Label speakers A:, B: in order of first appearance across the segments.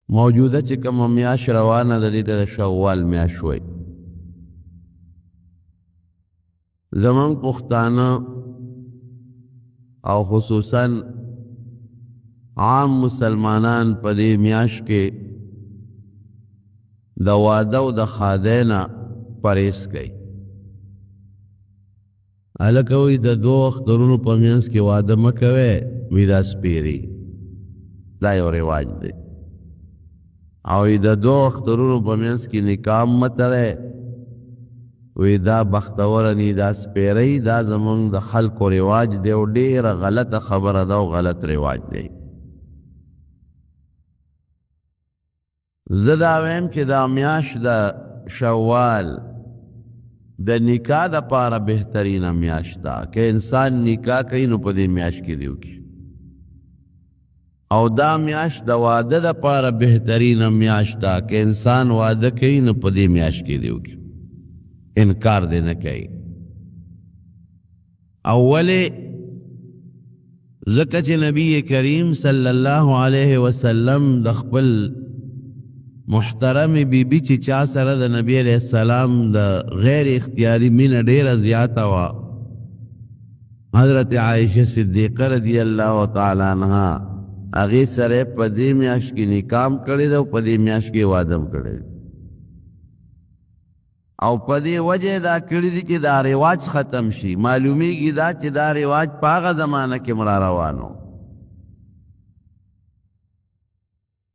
A: موجوده چې کومه میاشت روانه ده، دې ته د شوال میاشت وایي. زمونږ پښتانه او خصوصا عام مسلمانان په دې میاشت کې د واده او د ښادۍ نه پرهېز کوي. هلکه وایي د دوو اخترونو په منځ کې واده مه کوئ، وایي دا سپېري، دا یو رواج دی. او د دوو اخترونو په منځ کې نکاح مه تړئ، وایي دا بختوره نی، دا سپېرئ، دا زمونږ د خلکو رواج دی او ډېره غلطه خبره ده او غلط رواج دی. زه دا وایم چې دا میاشت د شوال د نکاح دپاره بهترینه میاشت ده. که انسان نکاح کوي نو په دې میاشت کې دې وکړي، او دا میاشت د واده دپاره بهترینه میاشت ده. که انسان واده کوي نو په دې میاشت کې دې وکړي، انکار دې نه کوي. او ولې؟ ځکه چې نبی کریم صلی الله علیه وسلم د خپل محترم بی بی چې چا سره د نبی علیه السلام د غیر اختیاري مینه ډېره زیاته وه، حضرت عایشه صدیقه رضی الله تعالی عنها، هغې سره په دې میاشت کې نکاح هم کړې ده او په دې میاشت کې واده هم کړی دی. او په دې وجه دا کړي دي چې دا رواج ختم شي. معلومیږي دا چې دا رواج په هغه زمانه کې هم را روان و.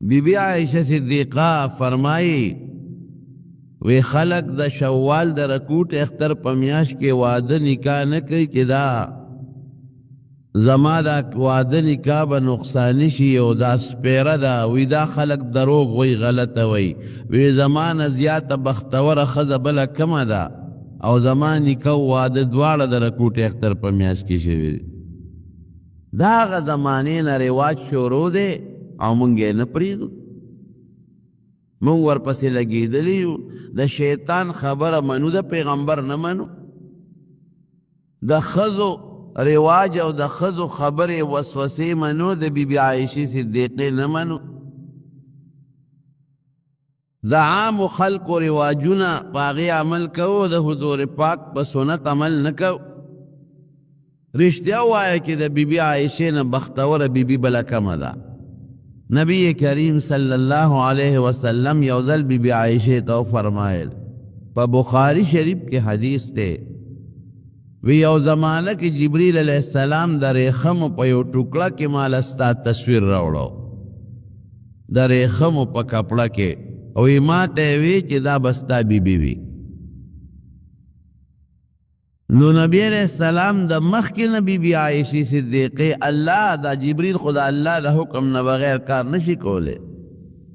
A: بی بی عایشه صدیقه فرمایي وی خلق د شوال د رکوټ اختر په میاشت کې واده نکاح نه کوي چې دا زما دا واده نکاح به نقصاني شي او دا سپېره ده. وی دا خلق دروغ وایي، غلطه وایي. وی زما نه زیاته بختوره ښځه بله کومه ده، او زما نکاح او واده دواړه د رکوټ اختر په میاشت کې شوي دي. دا هغه زمانې نه رواج شروع دی او مونږ یې نه پرېږدو، مونږ ورپسې لګېدلي یو. د شیطان خبره منو، د پیغمبر نه منو. د ښځو رواج او د ښځو خبرې وسوسې منو، د بی بی عایشې صدیقې نه منو. د عامو خلکو رواجونه په هغې عمل کوو، د حضور پاک په سنت عمل نه کوو. رښتیا ووایه چې د بی بی عایشې نه بختوره بی بی بله کمه ده. نبی کریم صلی الله علیه وسلم یو ځل بی بی عایشې ته وفرمایل، په بخاری شریف کې حدیث دی، وی یو زمانه کې جبریل علیه السلام د ریخمو په یو ټوکړه کې ماله ستا تصویر راوړو، د ریخمو په کپړه کې، او ما ته یې وی چې دا به ستا بیبي وي. نو نبی علیہ السلام د مخکې نه بی بی عایشې صدیقې الله دا جبریل خو د الله د حکم نه بغیر کار نشي کولی.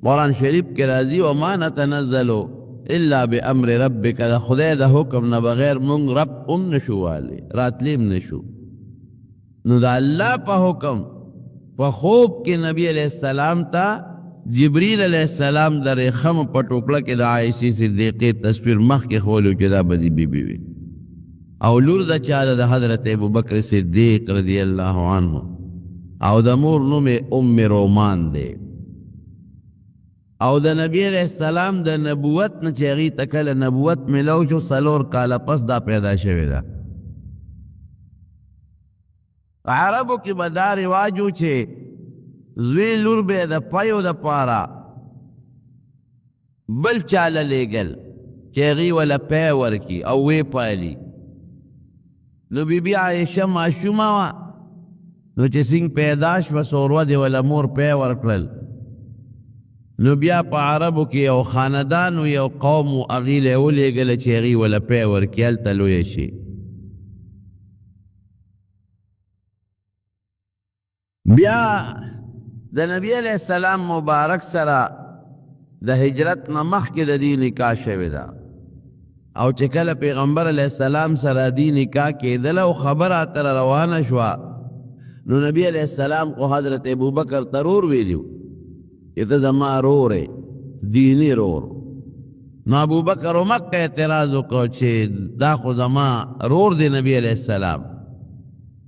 A: قرآن شریف کې راځي وما نتنزل الا بامر ربک، د خدای د حکم نه بغیر مونږ رب هم نشو والی، راتلی هم نشو. نو د الله په حکم په خوب کې نبی علیہ السلام ته جبریل علیہ السلام د ریخم په ټوکړه کې د عایشې صدیقې تصویر مخکې ښوولو چې دا به دې بیبي وي. او لور د چا ده؟ د حضرت ابوبکر صدیق رضی الله عنه، او د مور نوم یې ام رومان دی. او د نبی علیہ السلام د نبوت نه چې هغې ته کله نبوت میلاو شو، 4 کاله پس دا پیدا شوې ده. عربو کې به دا رواج و چې زوی لور به یې د پیو دپاره بل چا له لېږل چې هغې وله پی ورکړي او ویې پالي. نو بی بی عایشه ماشومه وه، نو چې څنګه پیدا شوه څو ورځې وله مور پی ورکړل. نو بیا په عربو کې یو خاندان و، یو قوم و، هغې له یې ولېږله چې هغې وله پی ورکړي، هلته لویه شي. بیا د نبی علیہ السلام مبارک سره د هجرت نه مخکې د دې نکاح شوې ده. او چې کله پیغمبر علیہ السلام سره دې نکاح کېدله او خبره تر روانه شوه، نو نبی علیہ السلام خو حضرت ابوبکر ته رور ویلي و چې ته زما رور یې، دیني رور. نو ابوبکر مکه اعتراض وکړ چې دا خو زما رور دی نبی علیہ السلام.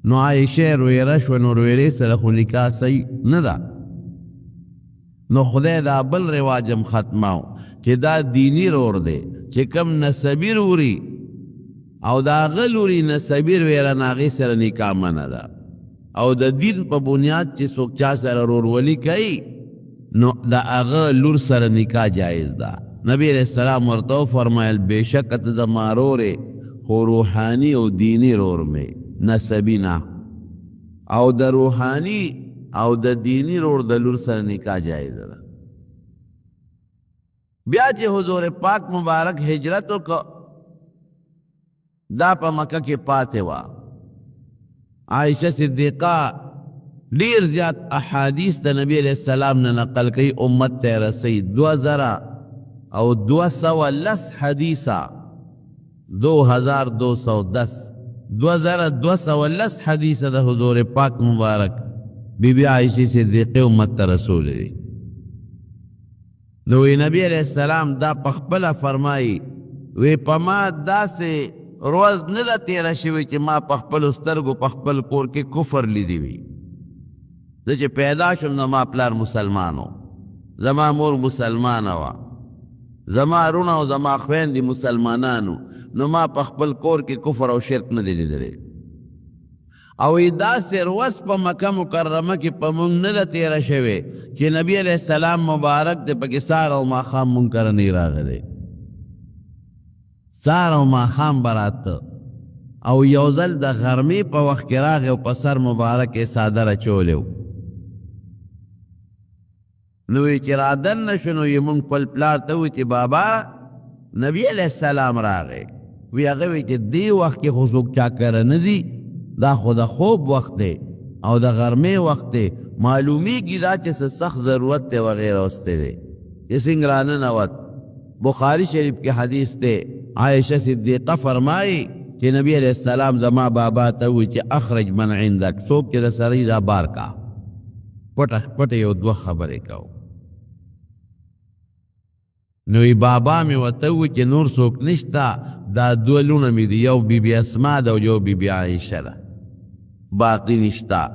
A: نو عایشه رویره شوه، نو رویرې سره خو نکاح صحیح نه ده. نو خدای دا بل رواج هم ختماو چې دا دیني رور دی، چې کم نسبي روري او دا هغه لوري نسبي ویره، نو هغې سره نکاح منع ده. او د دین په بنیاد چې څوک چا سره رورولي کوي، نو د هغه لور سره نکاح جایز ده. نبی علیہ السلام ورته وفرمایل، بېشکه ته زما رور یې، خو روحاني او دیني رور مې، نسبي نه. او د روحاني او د دیني رور د لور سره نکاح جایز ده. بیا چې حضور پاک مبارک هجرت وکړ، دا په مکه کې پاتې وه. عائشہ صدیقہ ډیر زیات احادیث د نبی علیہ السلام نه نقل کوي، امت ته رسي. 2210 حدیثه، 2210، 2210 حدیثه د حضور پاک مبارک بی بی عائشہ صدیقه امت ته رسول دي. نو نبی علیہ السلام دا پخپله فرمایي، وی په ما داسې روز نه ده تېره شوې چې ما په خپلو سترګو په خپل کور کې کفر لیدی وي. زه چې پیدا شوم، زما پلار مسلمان و، زما مور مسلمانه وه، زما وروڼه او زما خویندې مسلمانانو، نو ما په خپل کور کې کفر او شرک نه دی لیدلی. او داسې ورځ په مکه مکرمه کې په مونږ نه ده تېره شوې چې نبی علیه السلام مبارک دې پکې سهار او ماښام مونږ کره نه راغلی. سهار او ماښام به راته، او یو ځل د غرمې په وخت کې راغی او په سر مبارک یې څادر اچولی و. نو یې چې رادننه شو، نو یې مونږ خپل پلار ته وویل چې بابا، نبی علیه السلام راغی. وی هغه وی چې دې وخت کې خو څوک چا کره نه ځي، دا خو د خوب وخت دی او د غرمې وخت دی، معلومیږي دا چې څه سخت ضرورت دی وغیره وستی دی. چې څنګه راننوت، بخاری شریف کې حدیث دی، عائشہ صدیقه فرمایي چې نبی علیہ السلام زما بابا ته وویل چې اخرج من عندک، څوک چې د سړي دا بار کا، پټه پټه یو دوه خبرې کوو. نو بابا مې ورته وویل چې نور څوک نشته، دا دوه لوڼه مې دي، یو بی بی اسما ده او یو بی بی عایشه ده، باقي نشته،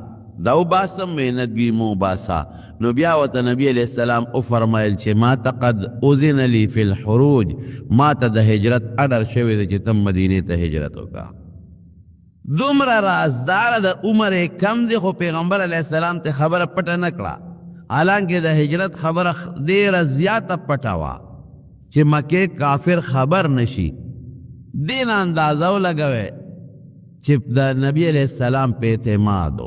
A: دا وباسم؟ وی نه، دوی مو باسه. نو بیا ورته نبی علیہ السلام وفرمایل چې ما ته قد اذن لي فی الخروج، ما ته د هجرت اډر شوی دی چې ته مدینې ته هجرت وکړه. دومره رازداره د عمر یې کم دی، خو پیغمبر علیه السلام ته خبره پټه نه کړه، حالانکه د هجرت خبره ډېره زیاته پټه وه چې مکې کافر خبر نشي. دین اندازه ولګوي چې د نبی علیہ السلام په اعتماد و،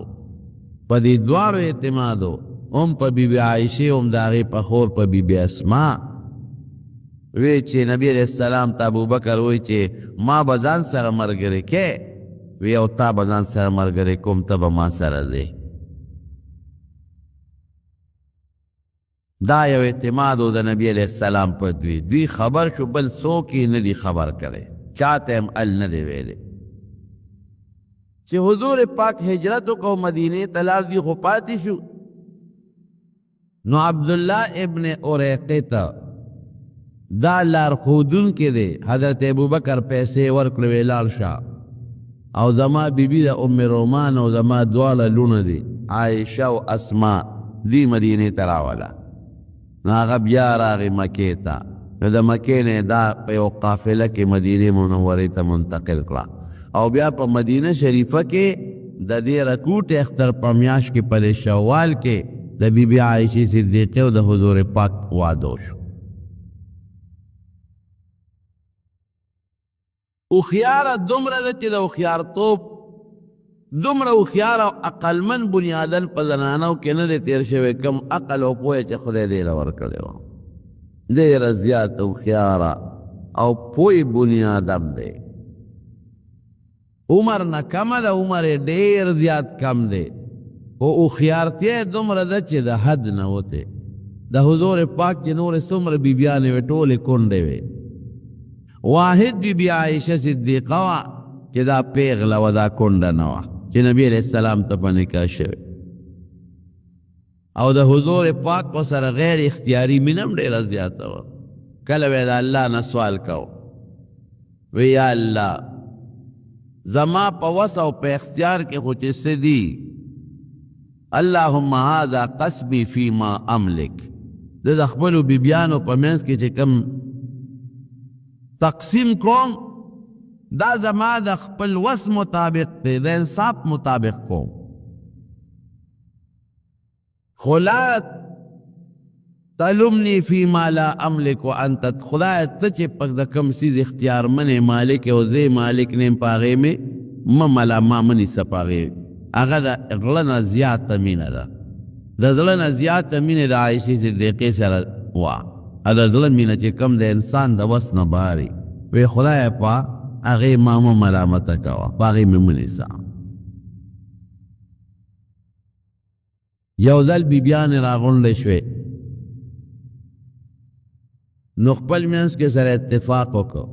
A: په دې دواړو اعتماد و، هم په بی بی عایشې هم د هغې په خور په بی بی اسما. وی چې نبی علیہ السلام ته ابوبکر وی چې ما به ځان سره ملګری کې، وی او تا به ځان سره ملګری کوم، ته به ما سره ځې. دا یو اعتماد و د نبی علیہ السلام په دوی. دوی خبر شو، بل څوک یې نه دي خبر کړی، چاته هم ال نه دی ویلی. چې حضور پاک هجرت وکړو، مدینې ته لاړ، دوی خو پاتې شو. نو عبدالله ابن اریقه ته، دا لارښودونکی دی، حضرت ابوبکر پیسې ورکړې، وی لاړ شه او زما بیبي د ام رومان او زما دواړه لوڼه دي، عایشه او اسما، دې مدینې ته راوله. نو هغه بیا راغی مکې ته، نو د مکې نه دا په یو قافله کې مدینې منورې ته منتقل کړه. او بیا په مدینه شریفه کې د دې رکوټ اختر په میاشت کې، په شوال کې، د بی بی عایشې صدیقې او د حضور پاک واده وشو. هوښیاره دومره ده چې د هوښیارتوب دومره هوښیار او عقلمن بنیادن په زنانو کې نه دی تېر شوی کم عقل او پوهه چې خدای دې له ورکړی وه. ډېره زیاته هوښیاره او پوه بنیادم دی. عمر نه کمه ده، عمر یې ډېر زیات کم دی، خو هوښیارتیا یې دومره ده چې د حد نه وتی. د حضور پاک چې نورې څومره بیبیانې وې، ټولې کونډې وې، واحد بی بی عایشه صدیقه وه چې دا پیغله وه، دا کونډه نه وه چې نبی علیہ السلام ته په نکاح شوې. او د حضور پاک په سره غیر اختیاري مینه هم ډېره زیاته وه. کله به یې د الله نه سوال کو، وی یا الله، زما په وس او په اختیار کې خو چې څه دي، اللهم هذا قسمي فيما املک. زه د خپلو بیبیانو په منځ کې چې کوم تقسیم کوم دا زما د خپل وس مطابق دی، د انصاف مطابق کوم. خو لا تلومني فيما لا املک وانت، خدای ته چې په د کوم څیز اختیارمن مالک او زه مالک نه یم، په هغې مې مه ملامه مه نیسه. په هغې هغه د غله نه زیاته مینه ده، د زړه نه زیاته مینه د عایشې صدیقې سره وه. د زړه مینه چې کوم د انسان د وس نه بهر وي، خدای په هغې ما مه ملامته کوه، په هغې مې مه نیسه. یو ځل بیبیانې راغونډې شوې، نو خپل منځ کې سره اتفاق وکړو،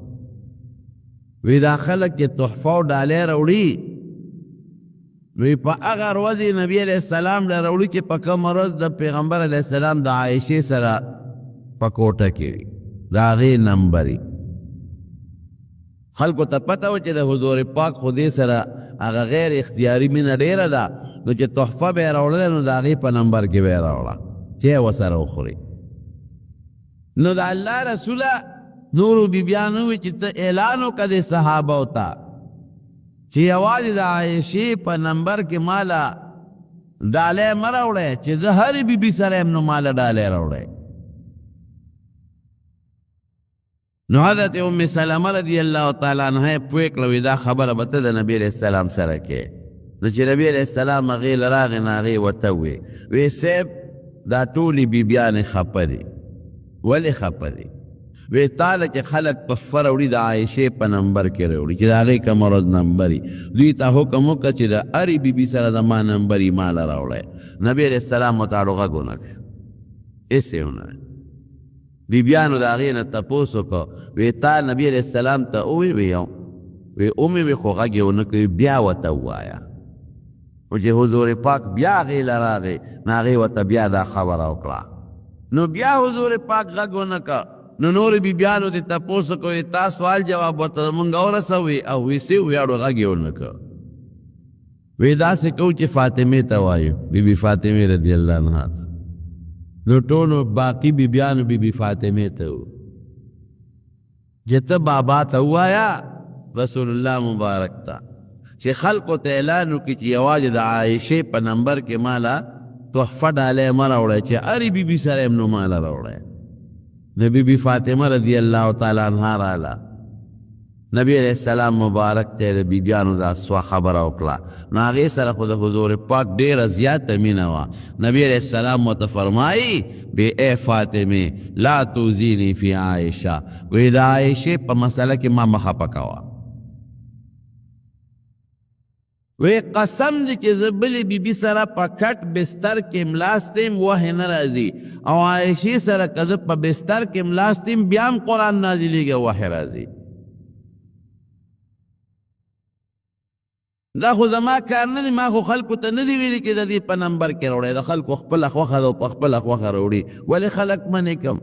A: وی دا خلک چې تحفه او ډالۍ راوړي، نو په هغه ورځ یې نبي علیه السلام له راوړي چې په کومه ورځ د پیغمبر علیه السلام د عایشې سره په کوټه کې وي، د هغې نمبر. خلکو ته پته وه چې د حضور پاک خو دې سره هغه غیر اختیاري مینه ډېره ده، نو چې تحفه به یې راوړله نو د هغې په نمبر کې به یې راوړه چې یې ورسره وخوري. نو د الله رسوله نورو بیبیانو وویل چې ته اعلان وکړه دې صحابو ته چې یوازې د عایشې په نمبر کې ماله ډالۍ مه راوړی، چې زه هرې بیبي سره یم نو ماله ډالۍ راوړی. نو حضرت ام سلمه رضی الله تعالی عنها یې پوه کړه، وایي دا خبره به ته د نبي علیه السلام سره کې. نو چې نبي علیه السلام هغې له راغی نو هغې ورته وویل، وایي صاحب دا ټولې بیبیانې خفه دي. ولې خفه دي؟ وی تا له چې خلک تحفه راوړي د عایشې په نمبر کې راوړي چې د هغې کومه ورځ نمبر وي، دوی ته حکم وکړه چې د هرې بیبي سره زما نمبر یې ما له راوړی. نبي علیه السلام ورته غږ ونه کړ، هېڅ یې ونه ویل. بیبیانو د هغې نه تپوس وکړ، وی تا نبي علیه السلام ته ووی؟ وی یو. وی ومې وی خو غږ یې ونه کړ، بیا ورته ووایه. نو چې حضور پاک بیا هغې له راغی نو هغې ورته بیا دا خبره وکړه، نو بیا حضور پاک غږ ونه کړ. نو نورې بیبیانو ته تپوس وکړ، وی تا سوال جواب ورته مونږ ورسوي او وی څه ویاړو غږ یې ونه کړ. وی داسې کوو چې فاطمې ته وایو، بیبي فاطمې رضی الله عنها. نو ټولو باقي بیبیانو بیبي فاطمې ته وو چې ته بابا ته ووایه رسول الله مبارک ته چې خلکو ته اعلان وکړي چې یوازې د عایشې په نمبر کې ماله تحفه ډالۍ مه راوړی، چې هرې بیبي سره یم نو ماله راوړی. نو بیبي فاطمه رضی الله تعالی عنها راله، نبی علیه السلام مبارک ته د بیبیانو دا سوه خبره وکړه. نو هغې سره خو د حضور پاک ډېره زیاته مینه وه. نبی علیه السلام ورته فرمایي بې ای فاطمې لا توزیني فی عایشه، وایي د عایشې په مسله کې ما مه خفه کوه. وی قسم دی چې زه بلې بیبي سره په کټ بستر کې ملاست یم وحی نه راځي، او عایشې سره که زه په بستر کې ملاست یم بیا هم قرآن نازلېږي او وحی راځي. دا خو زما کار نه دی، ما خو خلکو ته نه دی ویلي چې د دې په نمبر کې راوړی، د خلکو خپله خوښه ده او په خپله خوښه راوړي، ولې خلک منې کوم؟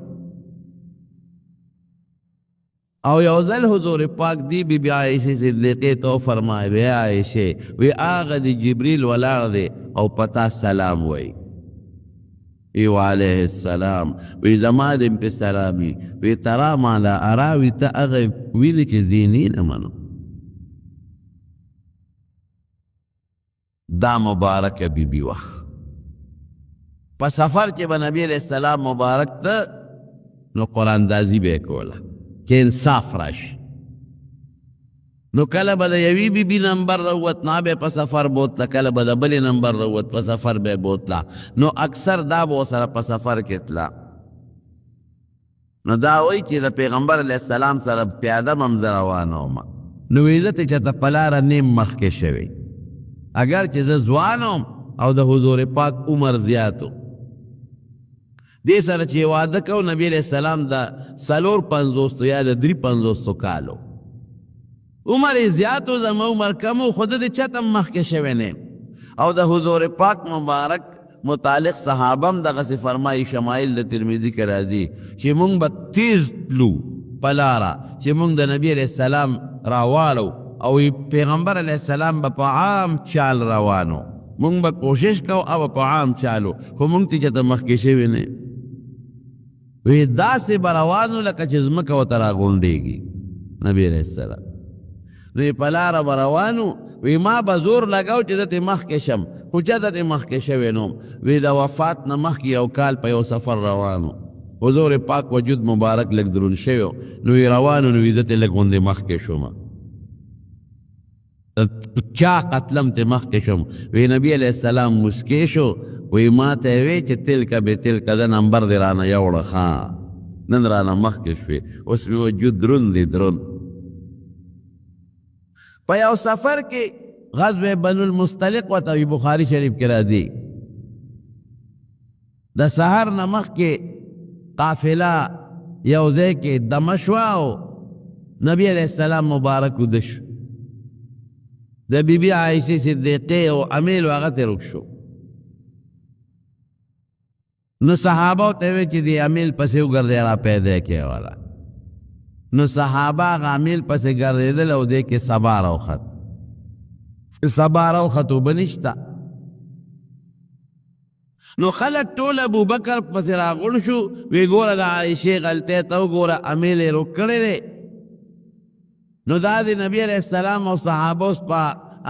A: او یو ځل حضور پاک دی بی بی عایشې صدیقې ته وفرمایل، وی عایشې، وی هغه دی جبریل ولاړ دی او په تا سلام وایي. وی وعلیه السلام، وی زما دې پې سلام وي. وی ترا ما لا ارا، وی ته هغه وینې چې دیني نه منو. دا مبارکه بی بی وه په سفر کې به نبی علیه السلام مبارک ته نو قرآن دازي به یې کوله چې انصاف راشي. نو کله به د یوې بیبي نمبر راووت نو به په سفر بوتله، کله به د بلې نمبر راووت په سفر به یې بوتله. نو اکثر دا به ورسره په سفر کې تله. نو دا وایي چې د پیغمبر علیه السلام سره پیاده به هم زه روانه وم. نو وایي زه ته چېرته په لاره نیم مخکې شوی، اګر چې زه ځوان وم او د حضور پاک عمر زیات و. دې سره چې واده کو نبی علیه السلام د 54 یا د 53 کالو عمر یې زیات و، زما عمر کم و، خو د دې چاته هم مخکې شوی نه. او د حضور پاک مبارک متعلق صحابه هم دغسې فرمایي، شمایل د ترمذي کې راځي چې مونږ به تیز تلو په لاره چې مونږ د نبی علیه السلام راواړو او پیغمبر علیه السلام به په عام چال روانو، مونږ به کوشش کوو او په عام چالو، خو مونږ ته چېرته مخکې شوي نه. وی داسې به روانو لکه چې ځمکه ورته راغونډېږي. نبی علیه السلام نو یې په لاره به روانو، وی ما به زور لګاو چې زه ترې مخکې شم، خو چاته ترې مخکې شوی نه وم. وی د وفات نه مخکې یو کال په یو سفر روانو، حضور پاک وجود مبارک لږ درون شوی، نو وی روانو، نو وی زه ترې لږ غوندې مخکې شوم، چا قتلم ته مخکې شوم. وی نبی علیه السلام مسکی شو، وی ما ته یې وی چې تلک به تلک، دا نمبر دې رانه یوړه، ښه نن رانه مخکې شوې، اوس مې وجود درون دی درون. په یو سفر کې غزوه بنو المصطلق ورته وي، بخاري شریف کې راځي، د سهار نه مخکې قافله یو ځای کې دمه شوه او نبی علیه السلام مبارک وده شو. د بی بی عایشې صدیقې او امیل هغه ته روک شو. نو صحابه ته وی چې دی امیل پسې وګرځي را پیدا کړي والا. نو صحابه هغه امیل پسې ګرځېدل او دې کې سبا راوخت، سبا راوخت اوبه نشته. نو خلک ټول ابوبکر پسې راغونډ شو، وی ګوره د عایشې غلطۍ ته وګوره، امیل یې روک کړی دی. نو دا د نبی علیه السلام او صحابه اوس په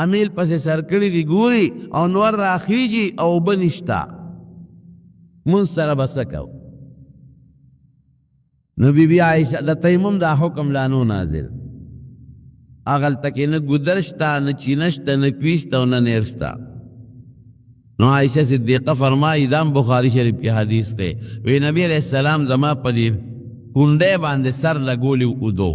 A: امیل پسې سر کړي دي، ګوري او نور راخیږي او اوبه نشته، مونږ سره به څه کوو؟ نو بی بی عایشه د تیمم دا حکم لا نو نازل، هغلته کې نه ګودر شته، نه چینه شته، نه کوی شته او نه نیر شته. نو عایشه صدیقه فرمایي، دا هم بخاري شریف کې حدیث دی، وی نبی علیه السلام زما په دې کونډۍ باندې سر لګولی اودو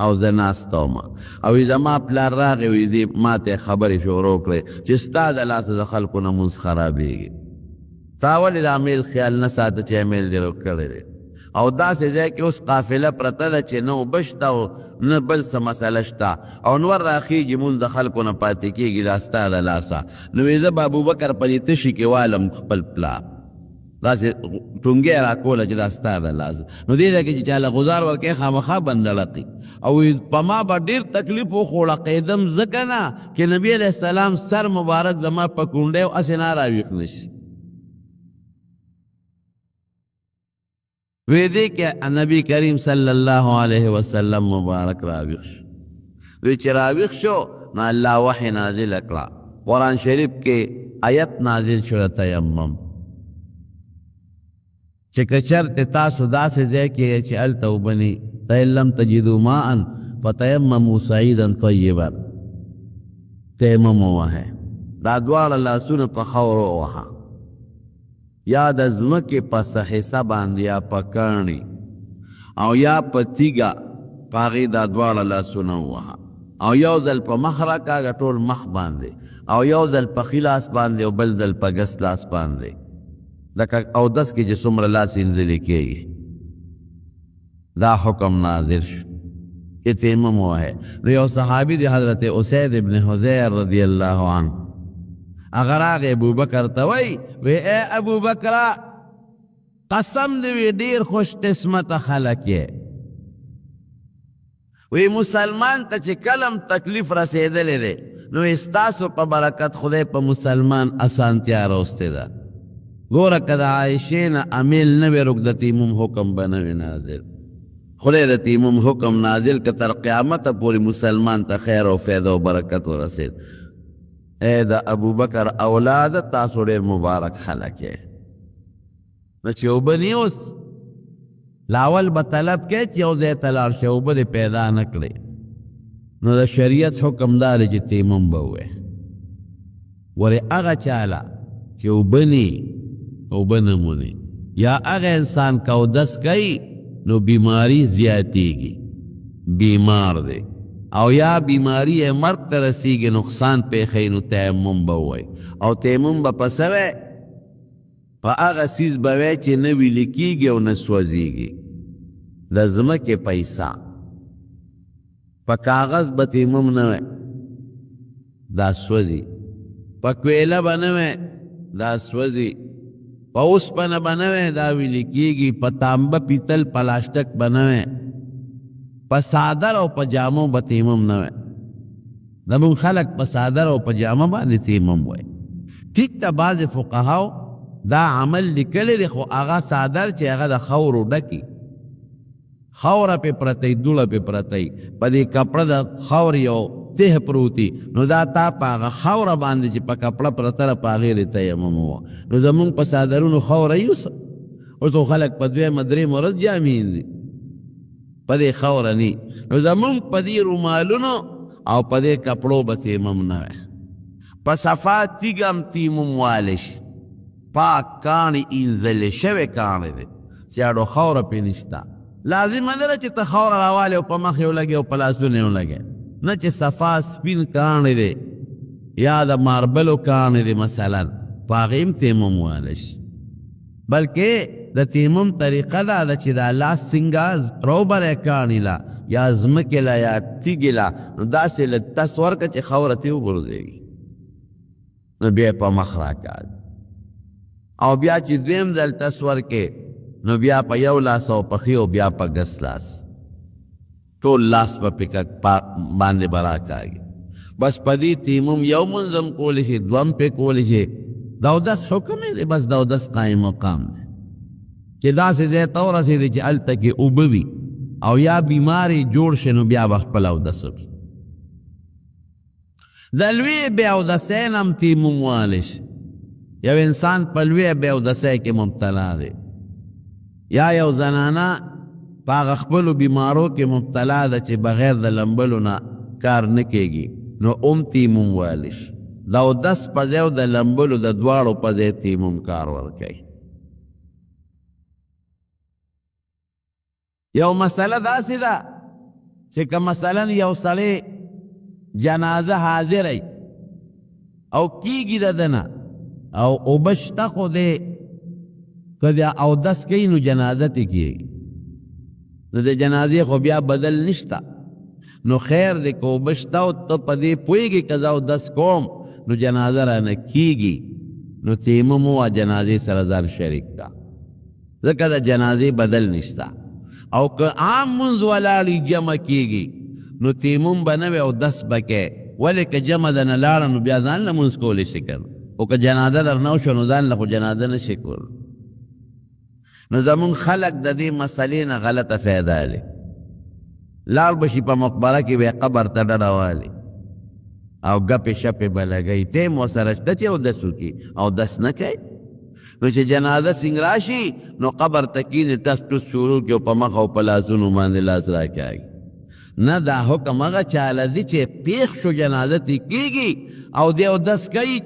A: او زه ناسته وم، او زما پلار راغی، وی دې ما ته خبرې شروع کړې چې ستا د لاسه د خلکو نه مونځ خرابېږي، تا ولې د امیل خیال نه ساته چې امیل دې روک کړی دی؟ او داسې ځای کې اوس قافله پرته ده چې نه اوبه شته او نه بل څه مسله شته، او نور راخیږي مونځ د خلکو نه پاتې کېږي، دا ستا د لاسه. نو وی زه به ابوبکر په دې تشي کې والم خپل پلار، داسې ټونګی راکوله چې دا ستا د لاسه. نو دې ځای کې چې چا له غزار ورکوي خامخا بندړقي، او په ما به ډېر تکلیف وخوړقېدم، ځکه نه چې نبی علیه السلام سر مبارک زما په کونډی او هسې نه راویښ نه شي. وی دې کې نبی کریم صلی الله علیه وسلم مبارک راویښ شو. وی چې راویښ شو نو الله وحی نازل کړه، قرآن شریف کې آیت نازل شو د تیمم، چې که چېرته تاسو داسې ځای کې یئ چې هلته اوبه نه وي، فإن لم تجدوا ماء فتیمموا صعیدا طیبا، تیمم ووهئ، دا دواړه لاسونه په خاورو ووهه، یا د ځمکې په څه حصه باندې یا په کاڼي او یا په تیږه په هغې دا دواړه لاسونه ووهه، او یو ځل په مخ راکاږه ټول مخ باندې، او یو ځل په ښي لاس باندې او بل ځل په ګس لاس باندې، لکه اودس کې چې څومره لاس اینځلې کېږي. دا حکم نازل شو چې تیمم ووهئ. نو یو صحابي دی حضرت اسید ابن حضیر رضی الله عنه، هغه راغی ابوبکر ته وایي، وی ای ابوبکره قسم دې وي ډېر خوش قسمته خلک یې، وی مسلمان ته چې کله هم تکلیف رسېدلی دی نو ستاسو په برکت خدای په مسلمان اسانتیا راوستې ده. ګوره که د عایشې نه امیل نه وي روک، د تیمم حکم به نه وي نازل. خدای د تیمم حکم نازل که تر قیامته پورې مسلمان ته خیر او فایده او برکت ورسېد. ای د ابوبکر اولاد تاسو ډېر مبارک خلک یې. نو چې اوبه نه اوس لاول به طلب کوې چې یو ځای ته لاړ شې اوبه دې پیدا نه کړې، نو د شریعت حکم دا دی چې تیمم به ووایې. ولې هغه چاله چې اوبه نه اوبه نه مونې، یا هغه انسان که اودس کوي نو بیماری زیاتېږي، بیمار دی، او یا بیماری یې مرګ ته رسېږي، نقصان پېښوي، نو تیمم به ووایي. او تیمم به په څه وی؟ په هغه څیز به وی چې نه ویلي کېږي او نه سوځېږي، د ځمکې پیسه. په کاغذ به تیمم نه وی، دا سوځي، په کویله به نه وی، دا سوځي، په اوسپنه به نه وی، دا ویلي کېږي، په تانبه پیتل پلاسټک به نه وی، په څادر او په جامو به تیمم نه وی. زموږ خلک په څادر او په جامه باندې تیمم وایي. ټیک ته بعضې فقهاو دا عمل لیکلی دی، خو هغه څادر چې هغه د خاورو ډکي، خاوره پې پرته وي، دوړه پې پرته وي، په دې کپړه د خاورې یو ته پروتي، نو دا تا په هغه خاوره باندې چې په کپړه پرته ده په هغې دې تیمم ووهه. نو زمونږ په څادرونو خاوره یوسه، اوس خو خلک په دویمه درېیمه ورځ جامې مینځي، په دې خاوره نی. نو زمونږ په دې رومالونو او په دې کپړو به تیمم نه وي. په صفا تیږه هم تیمم والی شي، پاک کاڼي اینځلې شوی کاڼی دی چې اړو خاوره پرې نشته. لازمه نه ده چې ته خاوره راوالې او په مخ یې ولګې او په لاسونو یې ولګې، نه، چې صفا سپین کاڼی دی یا د ماربلو کاڼی دی مثلا، په هغې هم تیمم والی شي. بلکې د تیمم طریقه دا ده چې دا لاس څنګه روبری کاڼي له یا ځمکې له یا تیږې له، نو داسې لږ تس ورکړه چې خاوره ترې وغورځېږي، نو بیا یې په مخ راکاږي. او بیا چې دویم ځل تس ورکې نو بیا په یو لاس او په ښي او بیا په ګس لاس، ټول لاس به پې باندې به راکاږي. بس په دې تیمم یو مونځ هم کولی شي، دوه هم پې کولی شي. د اودس حکم یې دی، بس د اودس قایم مقام دی چې داسې ځای ته ورسېدې چې هلته کې اوبه وي او یا بیمار یې جوړ شي، نو بیا به خپل اودس وکړي. د لوی بې اودسۍ نه هم تیمم والی شي. یو انسان په لویه بې اودسۍ کې مبتلا دی، یا یو زنانه په هغه خپلو بیمارو کې مبتلا ده چې بغیر د لمبلو نه کار نه کېږي، نو هم تیمم والی شي. د اودس په ځای او د لمبلو د دواړو په ځای تیمم کار ورکوي. یو مسله داسې ده چې که مثلا یو سړی جنازه حاضر او کیږي د ده نه او اوبه شته، خو دی که د اودس کوي نو جنازه ترې کیږي، نو د جنازې خو بیا بدل نشته. نو خیر دی که اوبه شته او ته په دې پوهېږې که زه اودس کوم نو جنازه رانه کیږي، نو تیمم ووهه، جنازې سره ځان شریک کړه، ځکه د جنازې بدل نشته. او که عام مونځ ولاړي جمع کیږي نو تیمم به نه وي، اودس به کوې. ولې که جمع درنه لاړه نو بیا ځان له مونځ کولی شي که نه، او که جنازه درنه وشوه نو ځان له خو جنازه نه شي کولی. نو زمونږ خلک د دې مسلې نه غلطه فایده لري، لاړ به شي په مقبره کې به قبر ته ډډه والي او ګپې شپې به لګوي، ټایم ورسره شته چې اودس وکړي، اودس نه کوي. نو چې جنازه څنګه راشي نو قبر ته کښېني، ټس ټوس شروع کړي او په مخ او په لاسونو باندې لاس راکاږي. نه، دا حکم هغه چاله دی چې پېښ شو جنازه ترې کېږي او دی اودس کوي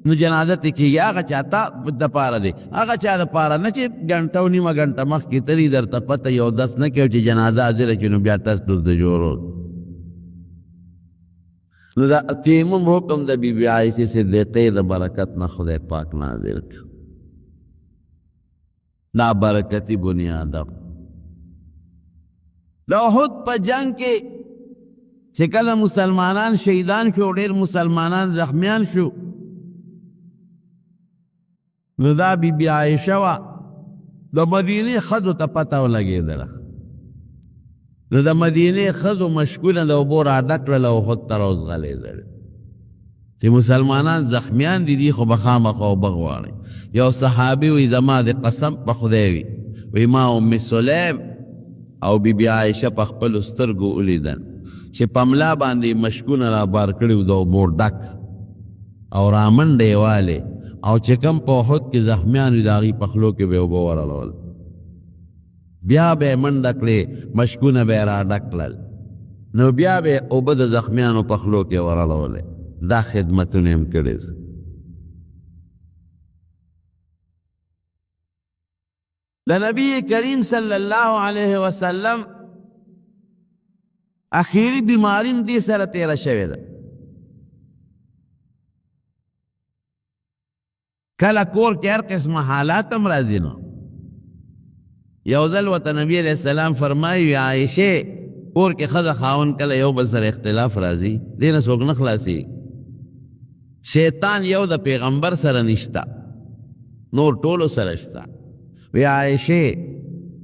A: نو جنازه ترې کېږي، هغه چا ته دپاره دی، هغه چا دپاره نه چې ګنټه او نیمه ګنټه مخکې تلي درته پته یې اودس نه کوي چې جنازه حاضره شي نو بیا ټس ټوس د جوړو. نو د تیمم حکم د بي بي عایشې صدیقې د برکت نه خدای پاک نازل کړ. دا برکتي بنیاد. د احد په جنگ کې چې کله مسلمانان شهیدان شو، ډېر مسلمانان زخمیان شو، نو دا بی بی عایشه وه، د مدینې ښځو ته پته ولګېدله. نو د مدینې ښځو مشکونه د اوبو راډک کړل او احد ته راوځغلېدل چې مسلمانان زخمیان دي، دي خو به خامخا اوبه غواړي. یو صحابي وایي زما د قسم په خدای وي، وایي ما ام سلیم او بی بی عایشه په خپلو سترګو ولیدل چې په ملا باندې مشکونه را بار کړي وو د اوبو ډک، او رامنډه یې والې، او چې کوم په احد کې زخمیان وي د هغوی په خولو کې به یې اوبه ورلول، بیا به یې منډه کړې، مشکونه به یې را ډک کړل، نو بیا به یې اوبه د زخمیانو په خولو کې ورلولې. دا خدمتونه یې هم کړي. د نبی کریم صلی الله علیه وسلم اخیری بیماری هم دې سره تېره شوې ده. کله کور کې هر قسمه حالات هم راځي. نو یو ځل ورته نبی علیه السلام فرمایي، عایشې کور کې ښځه خاوند کله یو بل سره اختلاف راځي، دې نه څوک نه خلاصېږي. شیطان یو د پیغمبر سره نشته، نور ټولو سره شته. وی عایشې،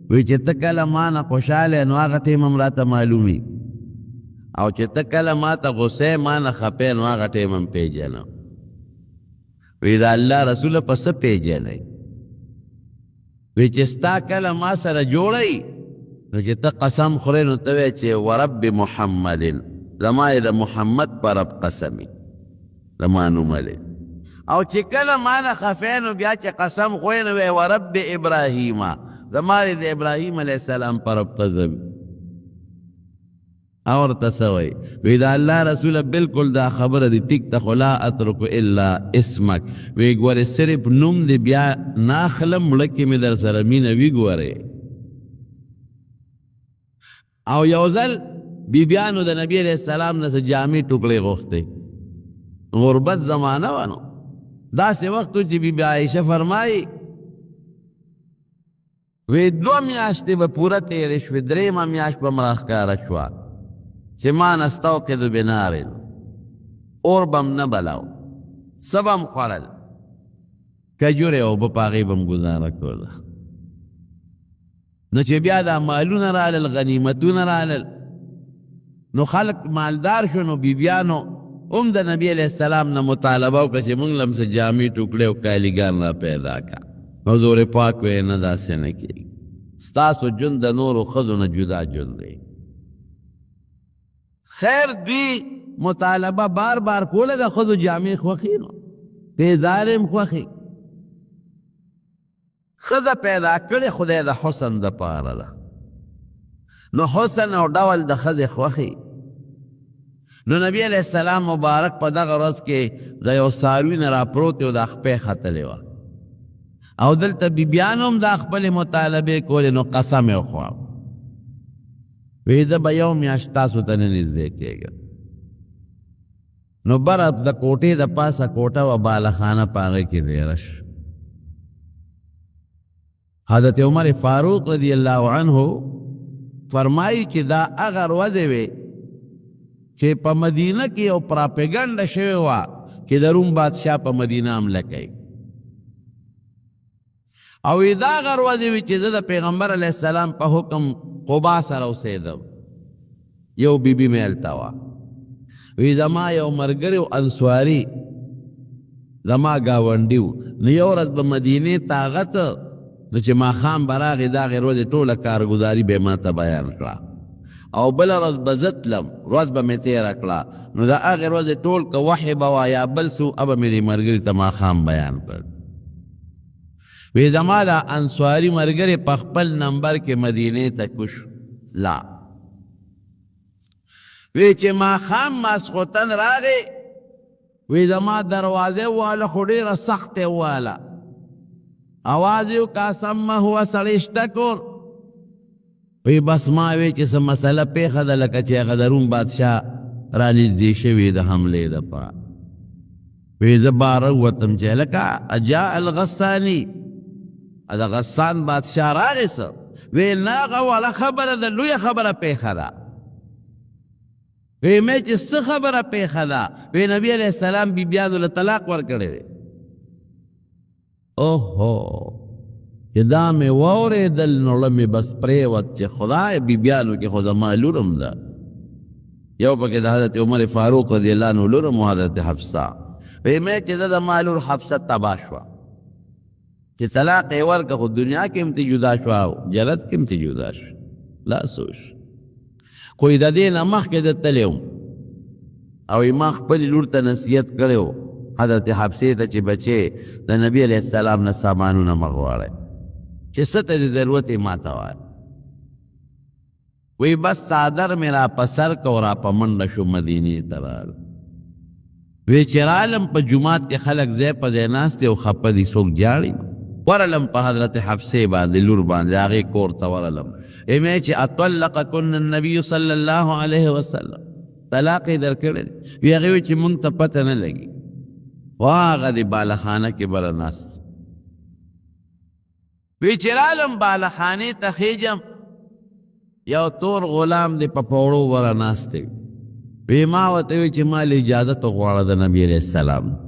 A: وی چې ته کله ما نه خوشحاله نو هغه ټیم هم راته معلومي، او چې ته کله ما ته غوسه ما نه خپې نو هغه ټیم هم پېژنم. وی د الله رسوله په څه پېژنئ؟ وی چې ستا کله ما سره جوړی نو چې ته قسم خورې نو ته وایې چې ورب محمد، زما یې د محمد په رب قسم وي، زما نوم دی. او چې کله ما نه خفه نو بیا چې قسم خورې نو وایې ورب ابراهیم، زما یې د ابراهیم علیه السلام په رب قسم وي. او ورته څه وایي؟ وی د الله رسوله بالکل دا خبره دې ټیک ته، خو لا اترک الا اسمک، وی ګورې صرف نوم دې بیا نه اخلم، مړه کې مې در سره مینه وي ګورې. او یو ځل بیبیانو د نبی علیه السلام نه څه جامې ټوکړې غوښتې، غربت زمانه وه، نو داسې وخت و چې بیبي عایشه فرمایي وی 2 میاشتې به پوره تېرې شوې، درېیمه میاشت به م راښکاره شوه چې ما نستوقد بنار، اور به م نه بلاو، څه به م خوړل، کجورې اوبه په هغې به م ګزاره کوله. نو چې بیا دا مالونه رالل، غنیمتونه رالل، نو خلک مالدار شو، نو بیبیانو هم د نبی علیه السلام نه مطالبه وکړه چې موږ له هم څه جامې ټوکړې او کالیګان را پیدا کړه. حضور پاک ویې نه، داسې نه کېږي، ستاسو ژوند د نورو ښځو نه جدا ژوند دی. خیر دوی مطالبه بار بار کوله، د ښځو جامې خوښي نو پیزارې هم خوښي. ښځه پیدا کړې خدای د حسن دپاره ده، نو حسن او ډول د ښځې خوښي. نو نبی علیه السلام مبارک په دغه ورځ کې د یو څاروي نه راپروت او دا خپې ختلې وه، او دلته بیبیانو هم دا خپلې مطالبې کولې، نو قسم یې وخوړ، وی زه به یو میاشت تاسو ته نه نږدې کېږم. نو بره د کوټې د پاسه کوټه وه، بالاخانه په هغې کې دېره شو. حضرت عمر فاروق رضی الله عنه فرمایي چې دا هغه ورځې وې چې په مدینه کې یو پراپیګنډه شوې وه چې د روم بادشاه په مدینه حمله کوي، او دا هغه ورځې وې چې زه د پیغمبر علیه السلام په حکم قبا سره اوسېدم. یو بیبي مې هلته وه، وی زما یو ملګری و انصاري، زما ګاونډي و، نو یو ورځ به مدینې ته هغه ته، نو چې ماښام به راغی د هغې ورځې ټوله کارګزاري به یې ما ته بیان کړه، او بله ورځ به زه تلم، ورځ به مې تېره کړه، نو د هغې ورځې ټول که وحې به وه یا بل څه و، به مې دې ملګري ته ماښام بیان کړ. وی زما دا انصاري ملګری په خپل نمبر کې مدینې ته کوش لا، وی چې ماښام ماسخوتن راغی، وی زما دروازه وواله، خو ډېره سخته یې وواله، اواز یې وکړه سمه هو سړی شته کور؟ وی بس ما وی چې څه مسله پېښه ده، لکه چې هغه د روم بادشاه رانږدې شوی د حملې دپاره. وی زه باره ووتم چې هلکه اجاء الغساني، د غسان بادشاه راغی څه؟ وی نه، هغه وړه خبره ده، لویه خبره پېښه ده. وی مې چې څه خبره پېښه ده؟ وی نبی علیه السلام بیبیانو له طلاق ورکړی دی. اوهو، چې دا مې واورېدل نو زړه مې بس پرېوت چې خدای بیبیانو کې خو زما لور هم ده، یو پکې د حضرت عمر فاروق رضی الله عنه لور هم حضرت حفصه. وی مې چې زه زما لور حفصه تباه شوه، چې طلاق یې ورکړه، خو دنیا کې هم ترې جدا شوه او جنت کې هم ترې جدا شوه، لا څه وشو. خو یې د دې نه مخکې زه تللی وم او یې ما خپلې لور ته نصیحت کړی و حضرت حفصې ته چې بچې د نبی علیه السلام نه سامانونه مه غواړئ، چې څه ته دې ضرورت یې ما ته وایه. وی بس څادر مې را په سر که او را په منډه شو مدینې ته راغلم. وی چې رالم په جومات کې خلک ځای په ځای ناست دي او خفه دي، څوک ژاړي. ورلم په حضرت حفصې باندې لور باندې هغې کور ته ورلم، مې چې اطلقکن النبي صلی الله علیه وسلم، طلاق یې درکړی دی. وی هغې وی چې مونږ ته پته نه لګي، خو هغه دې بالاخانه کې بره ناست. وی چې رالم بالاخانې ته خېجم، یو تور غلام دې په پوړو بره ناست دی. وی ما ورته وی چې ما له اجازت وغواړه د نبي علیه السلام.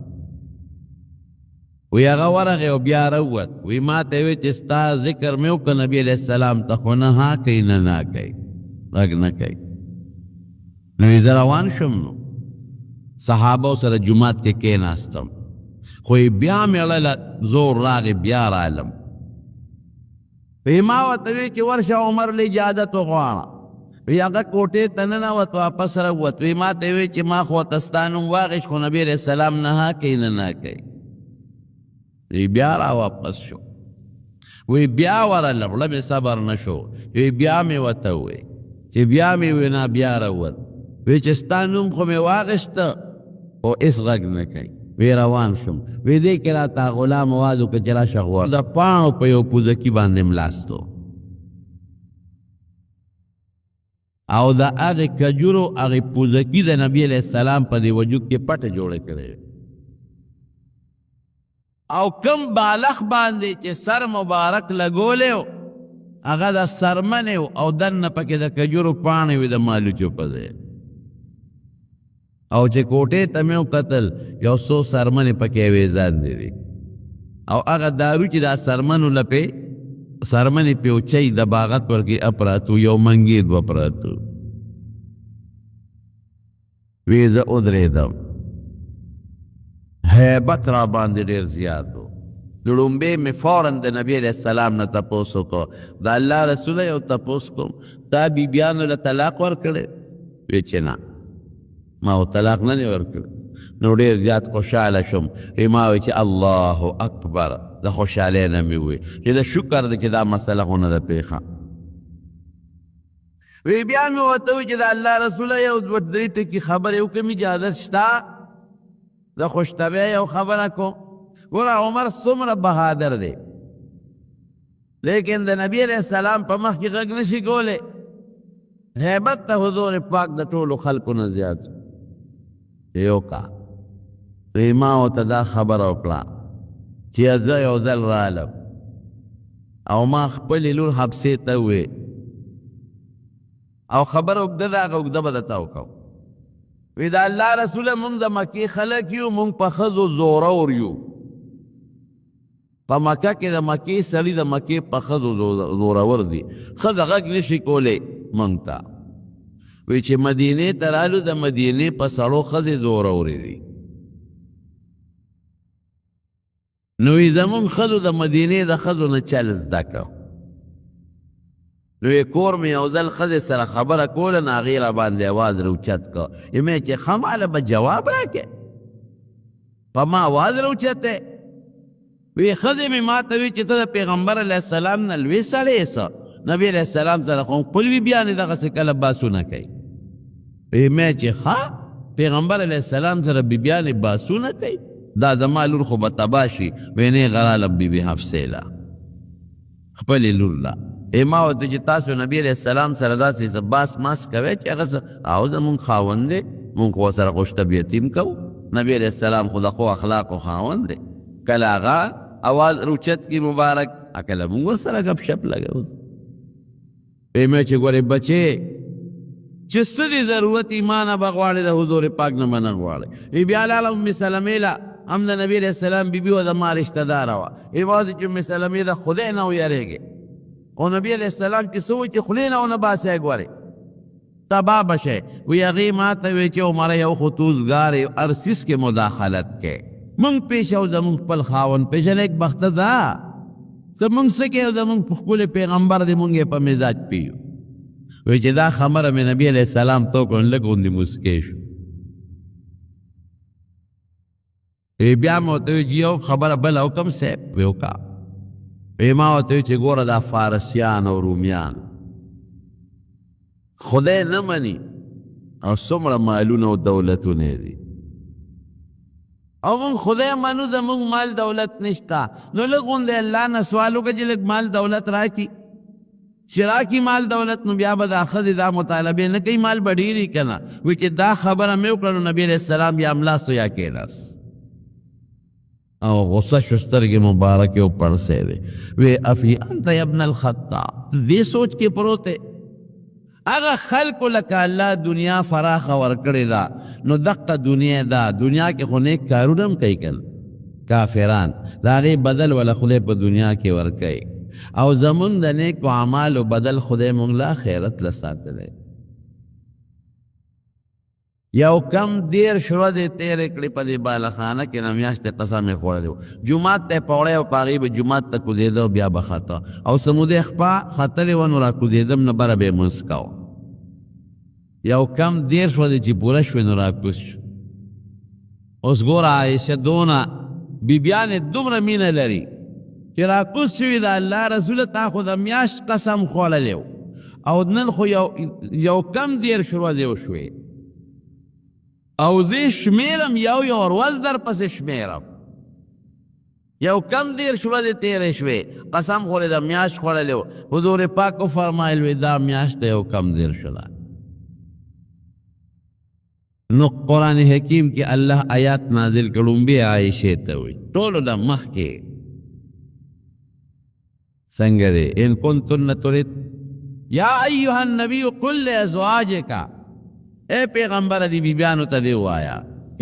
A: وی هغه ورغی او بیا راووت. وی ما ته وی چې ستا ذکر مې وکړ نبي علیه السلام ته، خو نه ها کوي نه نا کوي، غږ نه کوي. نو زه روان شوم، نو صحابو سره جومات کې کېناستم، خو یې بیا مېړه له زور راغی، بیا رالم. وی ما ورته وی چې ورشه عمر له اجازت وغواړه. وی هغه کوټې ته ننوت، واپس راووت. وی ما ته وی چې ما خو ورته ستا نوم واخیست، خو نبي علیه السلام نه ها کوي نه نه کوي. وی بیا را واپس شو. وی بیا ورغلم، له مې صبر نه شو. وی بیا مې ورته ووی چې بیا مې وی نه بیا راووت. وی چې ستا نوم خو مې واخیسته خو هېڅ غږ نه کوي. وی روان شوم. وی دې کې راته غلام اواز وکړ چې راشه غواړم. د پاڼو په یو پوزکي باندې ملاستو او د هغې کجورو هغې پوزکي د نبي علیه السلام په دې وجود کې پټه جوړه کړې. او کم بالخ باندې چې سر مبارک لګولی و هغه د سرمنې و او دننه پکې د کجورو پاڼې وې د مالوچو په ځای. او چې کوټې ته مې وکتل یو څو سرمنې پکې اویزان دي او هغه دارو چې دا سرمنو لپې سرمنې پې وچوي د باغت ورکې اپراتو یو منګې دوه پراتو. وی زه ودرېدم، هیبت را باندې ډېر زیات و. د ړومبې مې فورا د نبي علیه السلام نه تپوس وکړو، د الله رسوله یو تپوس کوم، تا بیبیانو له طلاق ورکړی؟ وی چې نه، ما خو طلاق نه دی ورکړی. نو ډېر زیات خوشحاله شوم. وی ما وی چې الله اکبر، د خوشحالۍ نه مې ووی چې د شکر دی چې دا مسله خو نه ده پېښه. وی بیا مې ورته وویل چې د الله رسوله یو دوه درې ټکي خبرې وکړم، اجازه شته؟ د خوشطبعۍ یو خبره کوم. ګوره عمر څومره بهادر دی، لیکن د نبی علیه السلام په مخ کې غږ نشي کولی. هیبت ته حضور پاک د ټولو خلکو نه زیات یو کا. وی ما ورته دا خبره وکړه چې زه یو ځل رالم او ما خپلې لور حفصې ته ووی، او خبره اوږده ده، هغه اوږده به درته وکړم. وی د الله رسوله مونږ د مکې خلک یو، مونږ په ښځو زورور یو. په مکه کې د مکې سړي د مکې په ښځو زورور دي، ښځه غږ نشي کولی مونږ ته. وی چې مدینې ته رالو د مدینې په سړو ښځې زورورې دي. نو وی زمونږ ښځو د مدینې د ښځو نه چل زده کړ. نو یې کور مې یو ځل ښځې سره خبره کوله، نو هغې راباندې اواز راوچت کړ. مې چې ښه ماله به جواب راکړې، په ما اواز راوچتی. وی ښځې مې ما ته وی چې ته د پیغمبر علیه السلام نه لوی سړی یې څه، نبي علیه السلام سره خو خپل بیبیانې دغسې کله باسونه کوي. وی مې چې ښه پیغمبر علیه السلام سره بیبیانې باسونه کوي، دا زما لور خو به تباه شي. وی نېغه رالم بیبي حفصې له خپلې لور له. ما ورته چې تاسو نبي علیه السلام سره داسې څه باس ماس کوئ چې هغه څه او زمونږ خاوند دی، مونږ خو ورسره خوش طبیعتي هم کوو. نبي علیه السلام خو د ښو اخلاقو خاوند دی، کله هغه اواز راوچت کړي مبارک، کله مونږ ورسره ګپ شپ لګوو. مې چې ګورې بچې چې څه دې ضرورت ایمانه به غواړې د حضور پاک نه به نه غواړې. بیا لاړم ام سلمې له، هم د نبي علیه السلام بیبي وه، د ما رشته داره وه. ما ورته چې ام سلمې د خدای نه ویرېږې، او نبی علیه السلام چې څه وایي چې خولې نه ونه باسې ګورې تباه به شی. وی هغې ما ته وی چې عمره یو خو تو اوزګار یې، هر څیز کې مداخلت کوې، مونږ پېښه او زمونږ خپل خاوند پېښه نیک بخته ځه، زمونږ څه کوې او زمونږ ښکلی پیغمبر دی، مونږ یې په مزاج پیو. وی چې دا خبره مې نبی علیه السلام ته وکړه، لږ غوندې موسکی شو. وی بیا مې ورته وویل چې یو خبره بله وکړم صاحب؟ وی وکړه. وی ما ورته وویل چې ګوره دا فارسیان او رومیان خدای نه مني او څومره مالونه او دولتونه دي، او مونږ خدای منو، زمونږ مال دولت نشته، نو لږ غوندې الله نه سوال وکړه چې لږ مال دولت راکړي. چې راکړي مال دولت نو بیا به دا ښځې دا مطالبې نه کوي، مال به ډېر وي که نه. وایي چې دا خبره مې وکړه نو نبي علیه السلام یا ملاستو یا کښېناست او غصه شو، سترګې مبارکې وپړسېدې. وی افي انت یا ابن الخطاب، دې سوچ کې پروت دی. هغه خلکو لکه الله دنیا فراخه ورکړې ده، نو دقه دنیا ده، دنیا کې خو نیک کارونه هم کوي که نه کافران، د هغې بدل وله خدای په دنیا کې ورکوي، او زمونږ د نیکو اعمالو بدل خدای مونږ له آخرت له ساتلی. یو کم 30 ورځې تېرې کړې په دې بالاخانه کې نه میاشتې قسم یې خوړلی و. جومات ته یې پوړی او په هغې به جومات ته کوزېده او بیا به خته، او څه مودې خپه ختلې وه نو را کوزېدم نو بره به یې لمونځ کاوه. یو کم 30 ورځې چې پوره شوې نو را کوز شو. اوس ګوره عایشه دونه بیبیانې دومره مینه لري چې را کوز شوي د الله رسوله تا خو د میاشت قسم خوړلی و او نن خو یو کم 30 ورځې وشوې او زه شمېرم یو یو ورځ در پسې شمېرم. یو کم 30 ورځې تېرې شوې، قسم خورې د میاشت خوړلی و. حضور پاک وفرمایل وی دا میاشت یو کم 30 ده. نو قرآن حکیم کې الله آیات نازل کړم بیا عایشې ته وی ټولو د مخکې څنګه دی ان کنتن ترید یا ایها النبی قل لازواجک، اے پیغمبر دی بیبیانو ته دی وایا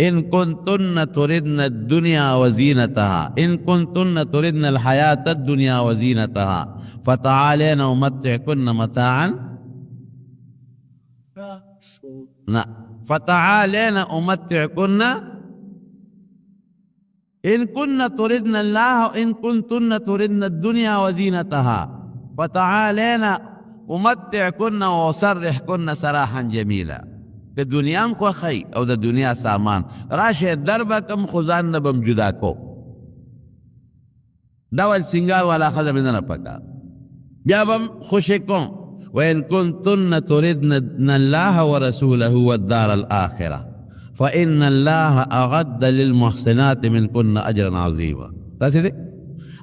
A: ان کنتن تردن الدنیا وزینتها ان کنتن تردن الحیاة الدنیا وزینتها فتعالین امتعکن متاعا نه فتعالین امتعکن ان كن تردن الله ان كنتن تردن الدنيا وزينتها فتعالين امتعكن واسرحكن سراحا جميلا. د دنیا هم خوښئ او د دنیا سامان راشه در به کم خو ځان نه به هم جدا کو. ډول سینګار والا ښځه مې نه پکار، بیا به هم خوشې کوم. وإن كنتن تردن الله ورسوله والدار الآخرة فإن الله أعد للمحسنات منكن أجرا عظيما. داسې دی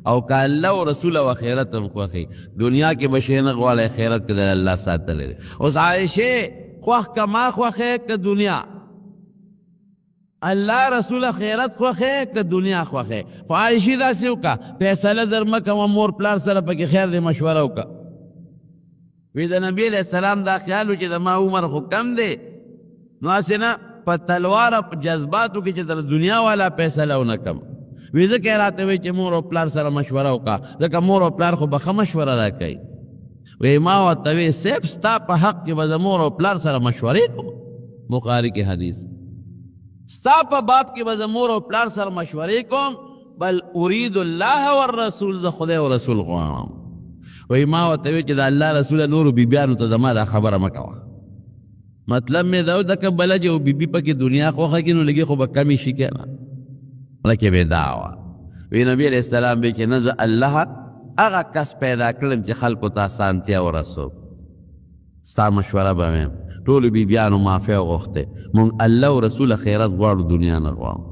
A: او که الله او رسول او آخرت هم خوښي، دنیا کې به شی نه غواړی، خیرت کې د الله ساتلی دی. اوس عایشې خوښ که ما خوښې که دنیا، الله رسول خیرت خوښې که دنیا خوښې. خو عایشې داسې وکړه فیصله در مه کوه، مور پلار سره پکې خیر دی مشوره وکړه. وی د نبی علیہ السلام دا خیال و چې د ما عمر خو کم دی، نو هسې نه په تلوار په جذباتو کې چې د دنیا والا فیصله ونه کړم. وی ځکه یې راته وی چې مور او پلار سره مشوره وکړه، ځکه مور او پلار خو به ښه مشوره راکوي. وی ما ورته وی صاحب ستا په حق کې به د مور او پلار سره مشورې کوم. بخاري کې حدیث، ستا په باب کې به د مور او پلار سره مشورې کوم، بل ارید الله والرسول، زه خدای او رسول غواړم. وی ما ورته وی چې د الله رسول نورو بیبیانو ته زما دا خبره مه کوه. مطلب مې دا و ځکه بله چې یو بیبي پکې دنیا خوښه کړي نو لږې خو به کمې شي که نه، لکه به دا وه. وی نبی علیه السلام وی چې نه زه الله هغه کس پیدا کړم چې خلکو ته اسانتیا ورسوم، ستا مشوره به ویم. ټولو بیبیانو معافی وغوښتې، مونږ الله او رسول خیرت غواړو، دنیا نه غواړو.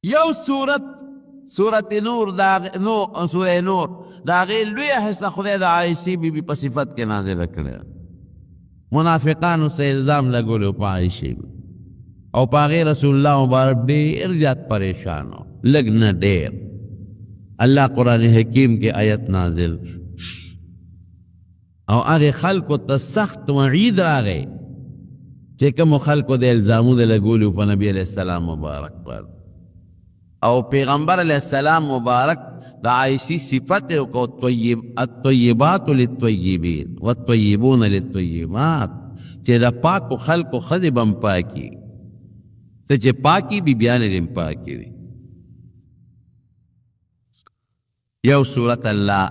A: یو سورت، سورت نور، نو سورة نور د هغې لویه حصه خدای د عایشې بیبي په صفت کې نازله کړې. منافقانو څه الزام لګولی و په عایشې او په هغې رسول الله مبارک ډېر زیات پریشان و، لږ نه ډېر. الله قرآن حکیم کې آیت نازل او هغې خلکو ته سخت وعید راغی چې کومو خلکو د الزامونه لګولي وو په نبي علیه السلام مبارک پر. او پیغمبر علیه السلام مبارک د عایشې صفت یې وکړ، الطیبات للطیبین والطیبون للطیبات، چې د پاکو خلکو ښځې به هم پاکي، ته چې پاکي بیبیانې دې هم پاکې دي. یو سورت الله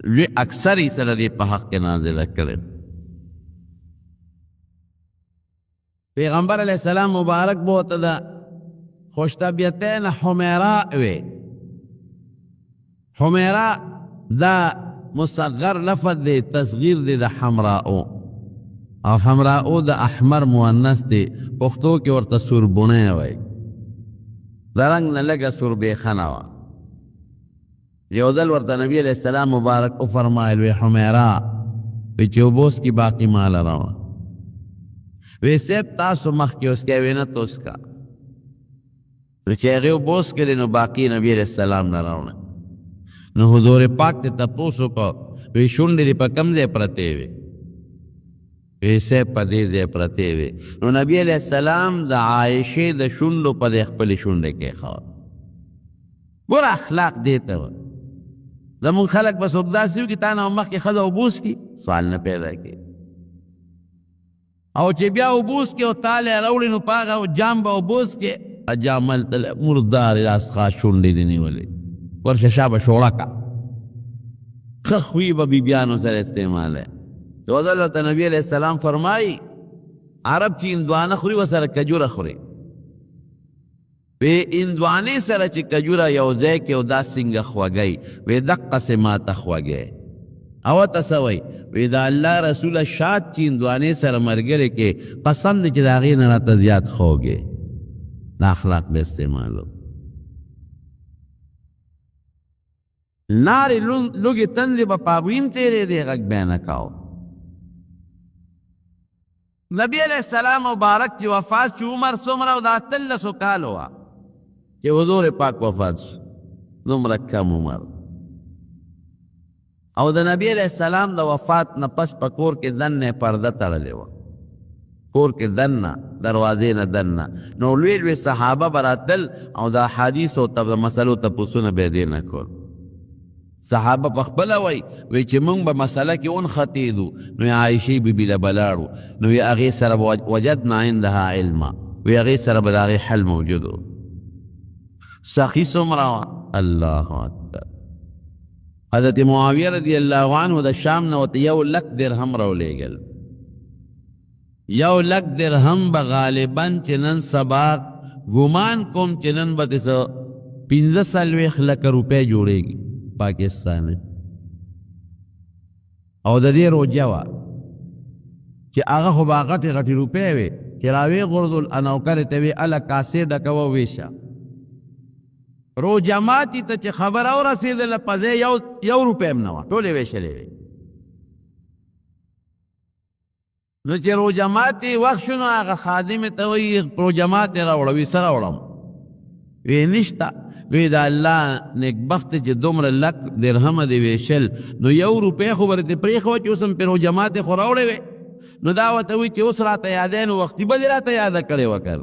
A: لوی اکثر یې سره دې په حق کې نازله کړې. پیغمبر علیه السلام مبارک به ورته د خوش طبیعتین حمیرا وی. حمیرا دا مصغر لفظ دی، تصغیر دی د حمراء، او حمراء د احمر مؤنث دی، پښتو کې ورته سوربڼی وایي. د رنګ نه لږه سوربېښنه وه. یو ځل ورته نبی علیه السلام مبارک وفرمایل وی حمیرا، وی چې اوبه وڅکي باقي ماله راوړه. وی صاحب تاسو مخکې وڅکئ، وی نه ته وڅکه. نو چې هغې اوبه وڅکلې نو باقي نبی علیه السلام نه راوړه. نو حضور پاک ته تپوس وکړ، وی شونډې دې په کوم ځای پرتې وې؟ وی صاحب په دې ځای پرتې وې. نو نبی علیه السلام د عایشې د شونډو په دې خپلې شونډې کېښود. ګوره اخلاق دې ته وه. زموږ خلک به څوک داسې وي تا نه مخکې ښځه اوبه وڅکي، سوال نه پیدا کېږي. او چې بیا اوبه وڅکې او تا له راوړي نو په هغه جام به اوبه وڅکې، جام هلته مردارې دا څښا شونډې دې نیولې، ورشه شابه شوړه کا. ښه خوی به بیبیانو سره استعماله. یو ځل ورته نبي علیه السلام فرمایي عرب چې هندوانه خوري ورسره کجوره خوري، وی هندوانې سره چې کجوره یو ځای کې او دا څنګه خوږی، وی دقسې ماته خوږی. او ته څه وایي؟ وی د الله رسوله شات چې هندوانې سره ملګرې کې قسم دی چې د هغې نه راته زیات خوږی. دا اخلاق به استعمالو. لارې لوګې تندې به په هغوی هم تېرېدې، غږ به یې نه کاوه. نبی علیه السلام مبارک چې وفات شو عمر څومره و؟ د 18 کالو وه چې حضور پاک وفات شو، دومره کم عمر. او د نبی علیه السلام د وفات نه پس په کور کې دننه پرده تړلې وه، کور کې دننه دروازې نه دننه. نو لوی لوی صحابه به راتلل او د احادیثو او د مسلو تپوسونه به یې دې نه کول. صحابه په خپله وایي، وایي چې موږ به مسله کې ونښتېدو نو عایشې بي بي له به لاړو، نو وایي هغې سره به وجدنا عندها علما، وایي هغې سره به د هغې حل موجود و. سخي څومره وه؟ الله اکبر. حضرت معاویه رضی الله عنه د شام نه ورته 1 لک درهم راولېږل. 1 لک درهم به غالبا چې نن سبا ګمان کوم چې نن به څه 45 لکه روپۍ جوړېږي پاکستان. او د دې روجه وه چې هغه خو به غټې غټې روپۍ وې چې راویې غورځول، نوکرې ته وې هله کاسې ډکوه ویشه. روجه ماتي ته چې خبره ورسېدله په ځای یو روپۍ هم نه وه، ټولې ویشلې وې. نو چې روجه ماتي وخت شو نو هغه خادمې ته وایي روجه ماتې راوړه. وي څه راوړم؟ وی نشته. وی د الله نیکبخت چې دومره لک درهمه دې ویشل، نو یو روپۍ خو به دې پرېښوه چې اوس هم پرې روجه ماتې خو راوړې وې. نو دا ورته وایي چې اوس راته یادی نو وختي به دې راته یاده کړې وه که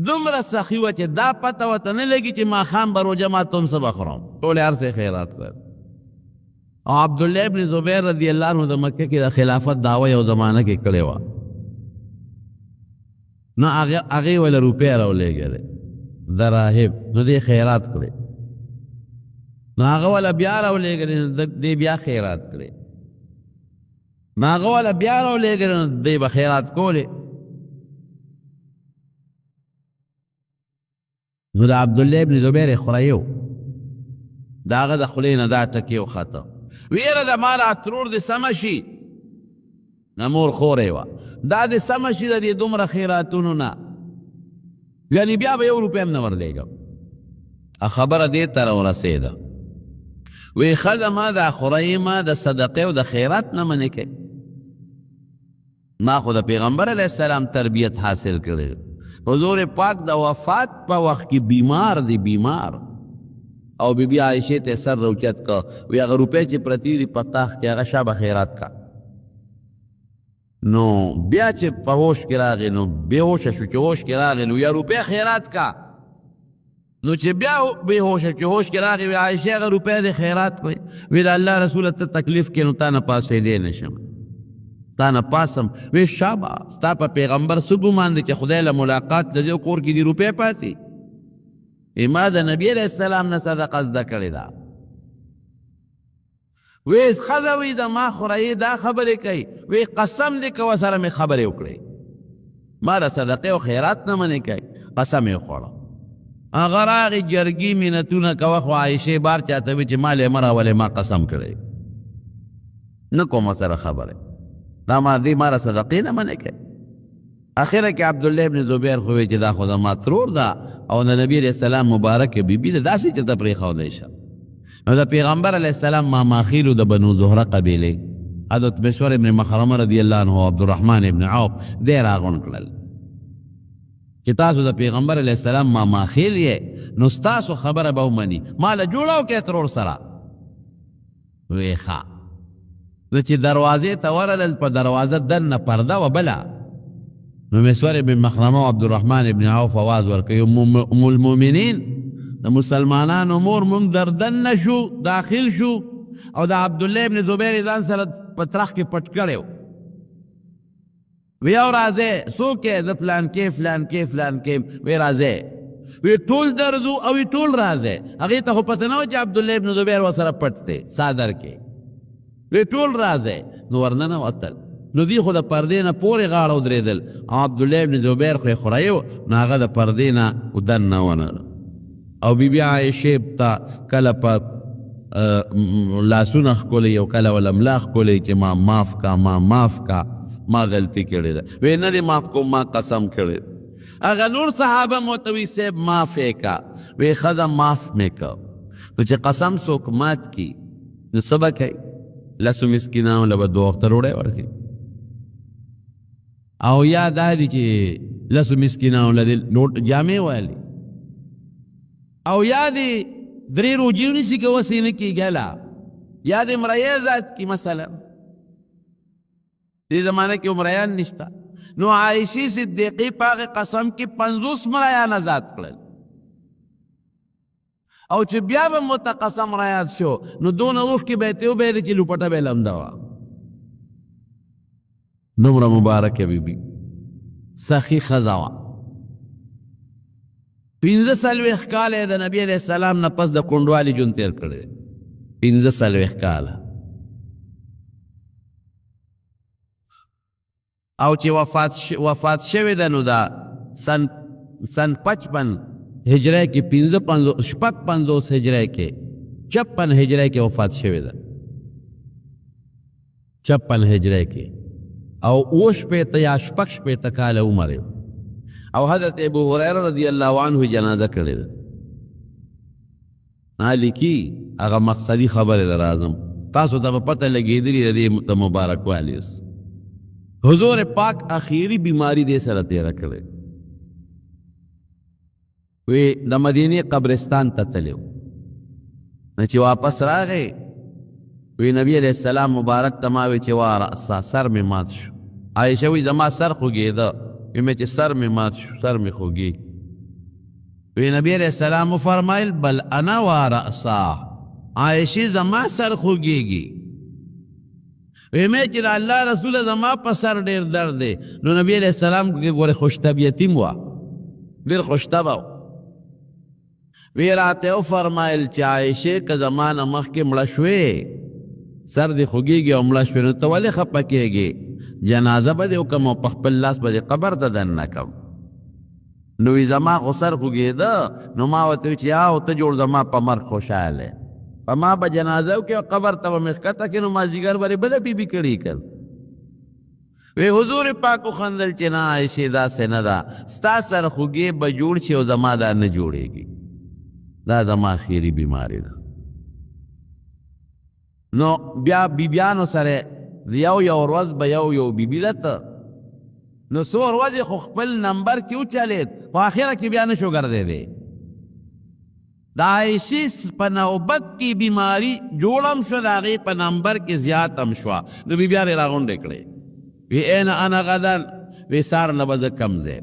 A: دومره سخي وه چې دا پته ورته نه لګي چې ماښام به روژه ماتوم څه به خورم، ټولې هر څه خیرات کړل. او عبدالله ابن زبیر رضی الله عنه د مکه کې د خلافت دعوه یو زمانه کې کړې وه، نو هغې وله روپۍ راولېږلې دراهب، نو دې خیرات کړې. نو هغه وله بیا راولېږلې، نو دې بیا خیرات کړې. نو هغه وله بیا راولېږلې، نو دې به خیرات کولې. نو د عبدالله ابن زبیر خورایو د هغه د خولې نه دا ټکی وخته، ویره د ما را ترور دې سمه شي، نه مور خورې وه، دا دې سمه شي د دې دومره خیراتونو نه، یعنی بیا به یو روپۍ هم نه ورلېږم. خبره دې ته راورسېده، وی ښځه ما دا خورۍ ما د صدقې او د خیرات نه منې کوي، ما خو د پیغمبر علیه السلام تربیت حاصل کړی. حضور پاک د وفات په وخت کې بیمار دی، بیمار، او بی بی عایشې ته سر راوچت که، وی هغه روپۍ چې پرتې دي په تاخ کې هغه شابه خیرات کا. نو بیا چې په هوش کې راغی، نو بې هوشه شو، چې هوش کې راغی نو یا روپۍ خیرات کا. نو چې بیا بې هوشه چې هوش کې راغی، وی عایشې هغه روپۍ دې خیرات کړې. وی د الله رسوله ته تکلیف کې نو تا نه پاڅېدی نه شم، تا نه پاسم. وی شابه ستا په پیغمبر څه ګمان دی چې خدای له ملاقات له ځې کور کې دې روپۍ پاتې؟ ما د نبی علیه السلام نه صدقه زده کړې ده. وی ښځه وی زما خورایې دا خبرې کوي، وی قسم دې که ورسره مې خبرې وکړې، ما د صدقې او خیرات نه منې کوي، قسم یې وخوړه. هغه راغی جرګي منتونه کوه، خو عایشې بار چاته وی چې ما له مه راولې، ما قسم کړی نه کوم سره خبرې، دا ما دې ما صدقې نه منې کوي. اخره کې عبدالله ابن زبیر خو وی چې دا خو زما ترور ده او د نبی علیه السلام مبارک بیبي ده، داسې چې ته پرېښودی شه. نو د پیغمبر علیه السلام ماماخیلو د بنو زهره قبیلې حضرت مسور ابن مخرمه رضی الله عنه او عبدالرحمن ابن عوف دی راغونډ کړل چې تاسو د پیغمبر علیه السلام ماماخیل یې، نو ستاسو خبره به ومني، ما له جوړه وکړې ترور سره. وی ښه. نو چې دروازې ته ورغلل، په دروازه دننه پرده وه بله، نو مسور ابن مخرمه او عبدالرحمن ابن عوف आवाज ورکوي، ام المؤمنین، د مسلمانانو مور، موږ در دننه شو، داخل شو، او د عبدالله ابن زبیر ځان سره په ترخ کې پټ کړی و. وی او راځې، څوک یې؟ زه فلانکې فلانکې فلانکې. وی راځې. وی ټول درځو او وی ټول راځې. هغې ته خو پته نه وه چې عبدالله ابن زبیر ورسره پټ دی څادر کې. وی ټول راځې، نو ورننوتل. نو دوی خو د پردې نه پورې غاړه ودرېدل او عبدالله ابن زبیر خو یې خورۍ و، نو هغه د پردې نه دننه ونه. او بي بي عایشې ته کله په لاسونه ښکلوي او کله وله ملا ښکلوي چې ما معاف کا، ما معاف کا، ما غلطي کړې ده. وی نه دې معاف کوم، ما قسم کړی. هغه نور صحابه مو ته وی صاحب معاف یې کا. وی ښځه معاف مې که. نو چې قسم څوک مات کړي نو څه به کوي؟ لسو مسکینانو له به دوه وخته ډوډۍ ورکوي، او یا دا دي چې لسو مسکینانو له دې جامې والي، او یا دې درې روژې ونیسي که وس یې نه کېږي هله، یا دې مریی ازاد کړي. مثلا دې زمانه کې مریان نشته، نو عایشې صدیقې په هغې قسم کې 50 مریان ازاد کړل. او چې بیا به مو ته قسم رایاد شو نو دونه اوښکې به یې ترې وبهېدې چې لوپټه به یې لمده وه. دومره مبارکه بیبي سخي ښځه وه. 45 کاله یې د نبي علیه السلام نه پس د کونډوالي ژوند تېر کړی دی، 45 کاله. او چې وفات شوې ده نو دا سن 55 هجری کې، 55، 56 هجری کې، 56 هجری کې وفات شوې ده، 56 هجری کې، او 67 یا 66 کاله عمر یې. او حضرت ابو هریره رضی الله عنه جنازه کړې ده. لیکي هغه مقصدي خبرې له راځم، تاسو ته به پته لګېدلې د دې د مبارکوالي. اوس حضور پاک اخیری بیماری دې سره تېره کړې. وی د مدینې قبرستان ته تللی و، نو چې واپس راغی وی نبی علیه السلام مبارک ته ما وی چې وا رأسا، سر مې مات شو. عایشه وی زما سر خوږېده، وی مې چې سر مې مات شو، سر مې خوږېږي. وی نبی علیه السلام وفرمایل بل انا وا رأسا، عایشې زما سر خوږېږي. وی مې چې د الله رسول زما په سر ډېر درد دی. نو نبی علیه السلام ګورې خوش طبیعتي م وه، ډېر خوشطبع و. وی راته وفرمایل چې عایشې که زما نه مخکې مړه شوې، سر دې خوږېږي او مړه شوې، نو ته ولې خفه کېږې؟ جنازه به دې وکړم او په خپل لاس به دې قبر ته دننه کړم. نو وی زما خو سر خوږېده، نو ما ورته وویل چې او ته جوړ زما په مرګ خوشحاله یې، په ما به جنازه وکړې او قبر ته به مې ښکته کړې، نو مازدیګر به دې بله بیبي کړې کړ. وی حضور پاک وخندل چې نه عایشې داسې نه ده، ستا سر خوږې به جوړ شي او زما دا نه جوړېږي، دا زما اخیري بیماري ده. نو بیا بیبیانو سره یو یو ورځ به یو یو بیبي راته، نو څو ورځې خو خپل نمبر کې وچلېد، خو اخره کې بیا نه شو ګرځېدی. د عایشې په نوبت کې بیماري جوړم شوه، د هغې په نمبر کې زیات هم شوه. نو بیبیانې راغونډې کړې، وی این انا غدن، وی سار له به زه کم ځای،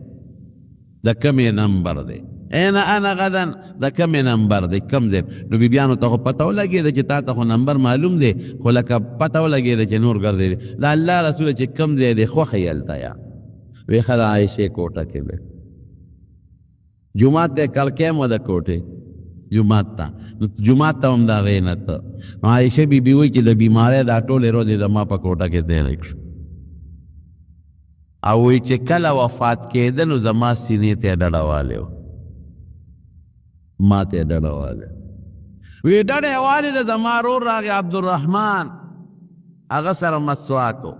A: د کمې نمبر دی، این انا غدن د کمې نمبر دی، کم ځای. نو بیبیانو ته خو پته ولګېده چې تا ته خو نمبر معلوم دی، خو لکه پته ولګېده چې نور ګرځېدی. د الله رسول چې کم ځای دی خوښه یې هلته یا. وی ښه د عایشې کوټه کې دی، جومات دی، کړکۍ مو ده کوټې جومات ته، نو جومات ته هم د هغې نه ته. نو عایشه بیبي وایي چې د بیمارۍ دا ټولې ورځې زما په کوټه کې تېرې کړې، او وایي چې کله وفات کېده نو زما سینې ته یې ډډه والی وه، ما ته یې ډډه والی. وی ډډه یې والې ده، زما ورور راغی عبدالرحمن، هغه سره مسواک و.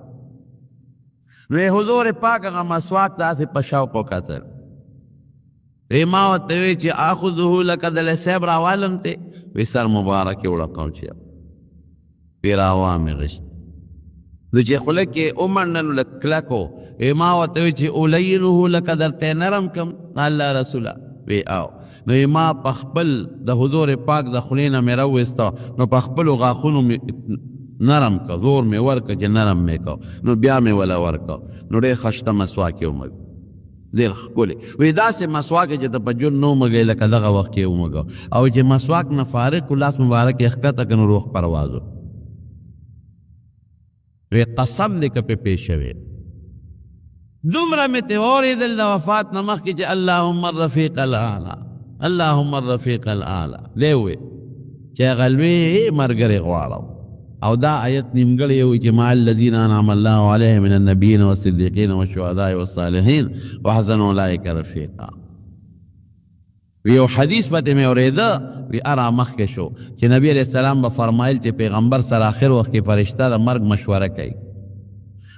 A: نو یې حضور پاک هغه مسواک داسې په شوق وکتل. وی ما ورته وویل چې آخذه لکه دلی صاحب راوالم ته. وی سر مبارک یې وړقاو چې وی راوامې غشت. نو چې خوله کې ومنډه نو لږ کلک و. وی ما ورته وویل چې اولینه لکه درته یې نرم کړم الله رسوله. وی او. نو یې ما په خپل د حضور پاک د خولې نه مې راوویسته، نو په خپلو غاښونو مې نرم کړ، زور مې ورکړ چې نرم مې کړ، نو بیا مې وله ورکړ. نو ډېر ښایسته مسواک یې ومږ، ډېر ښکلی. وی داسې مسواک چې ته په ژوند نه ومږې لکه دغه وخت کې ومږه، او چې مسواک نه فارغ کړو لاس مبارک یې ښکته کړ نو روح پرواز و. وی قسم دې که پې پېښ شوې. دومره مې ترې واورېدل د وفات نه مخکې چې اللهم الرفیق الاعلی، اللهم الرفیق الاعلی، دی وویل چې هغه لوی ملګری غواړم. او دا آیت نیمګړی وي چې مع الذین انعم الله علیهم من النبیین والصدیقین والشهداء والصالحین وحسن اولئک رفیقا. وی یو حدیث به ترې مې اورېده، وی ارا مخکې شو چې نبی علیه السلام به فرمایل چې پیغمبر سره آخر وخت کې فرشته د مرګ مشوره کوي.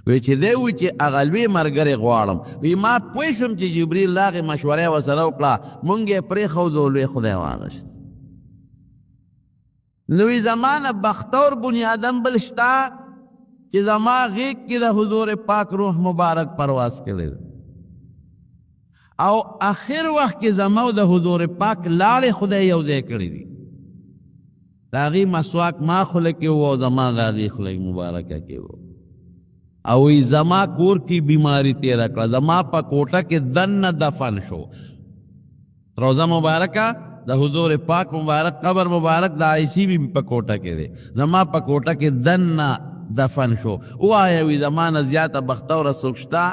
A: وی چې دی وی چې هغه لوی ملګری غواړم. وی ما پوه شوم چې جبریل راغی مشوره یې ورسره وکړه، مونږ یې پرېښودو، لوی خدای واغښت. نو وی زما نه بختور بنیادم بل شته چې زما غېږ کې د حضور پاک روح مبارک پرواز کړی دی، او اخر وخت کې زما او د حضور پاک لاړې خدای یو ځای کړي دي. د هغې مسواک ما خوله کې و او زما د هغې خوله مبارکه کې و. او وی زما کور کې بیماری تېره کړه، زما په کوټه کې دننه دفن شو. روضه مبارکه د حضور پاک مبارک قبر مبارک د عایشې بي بي په کوټه کې دی، زما په کوټه کې دننه دفن شو. ووایه وی زما نه زیاته بختوره څوک شته؟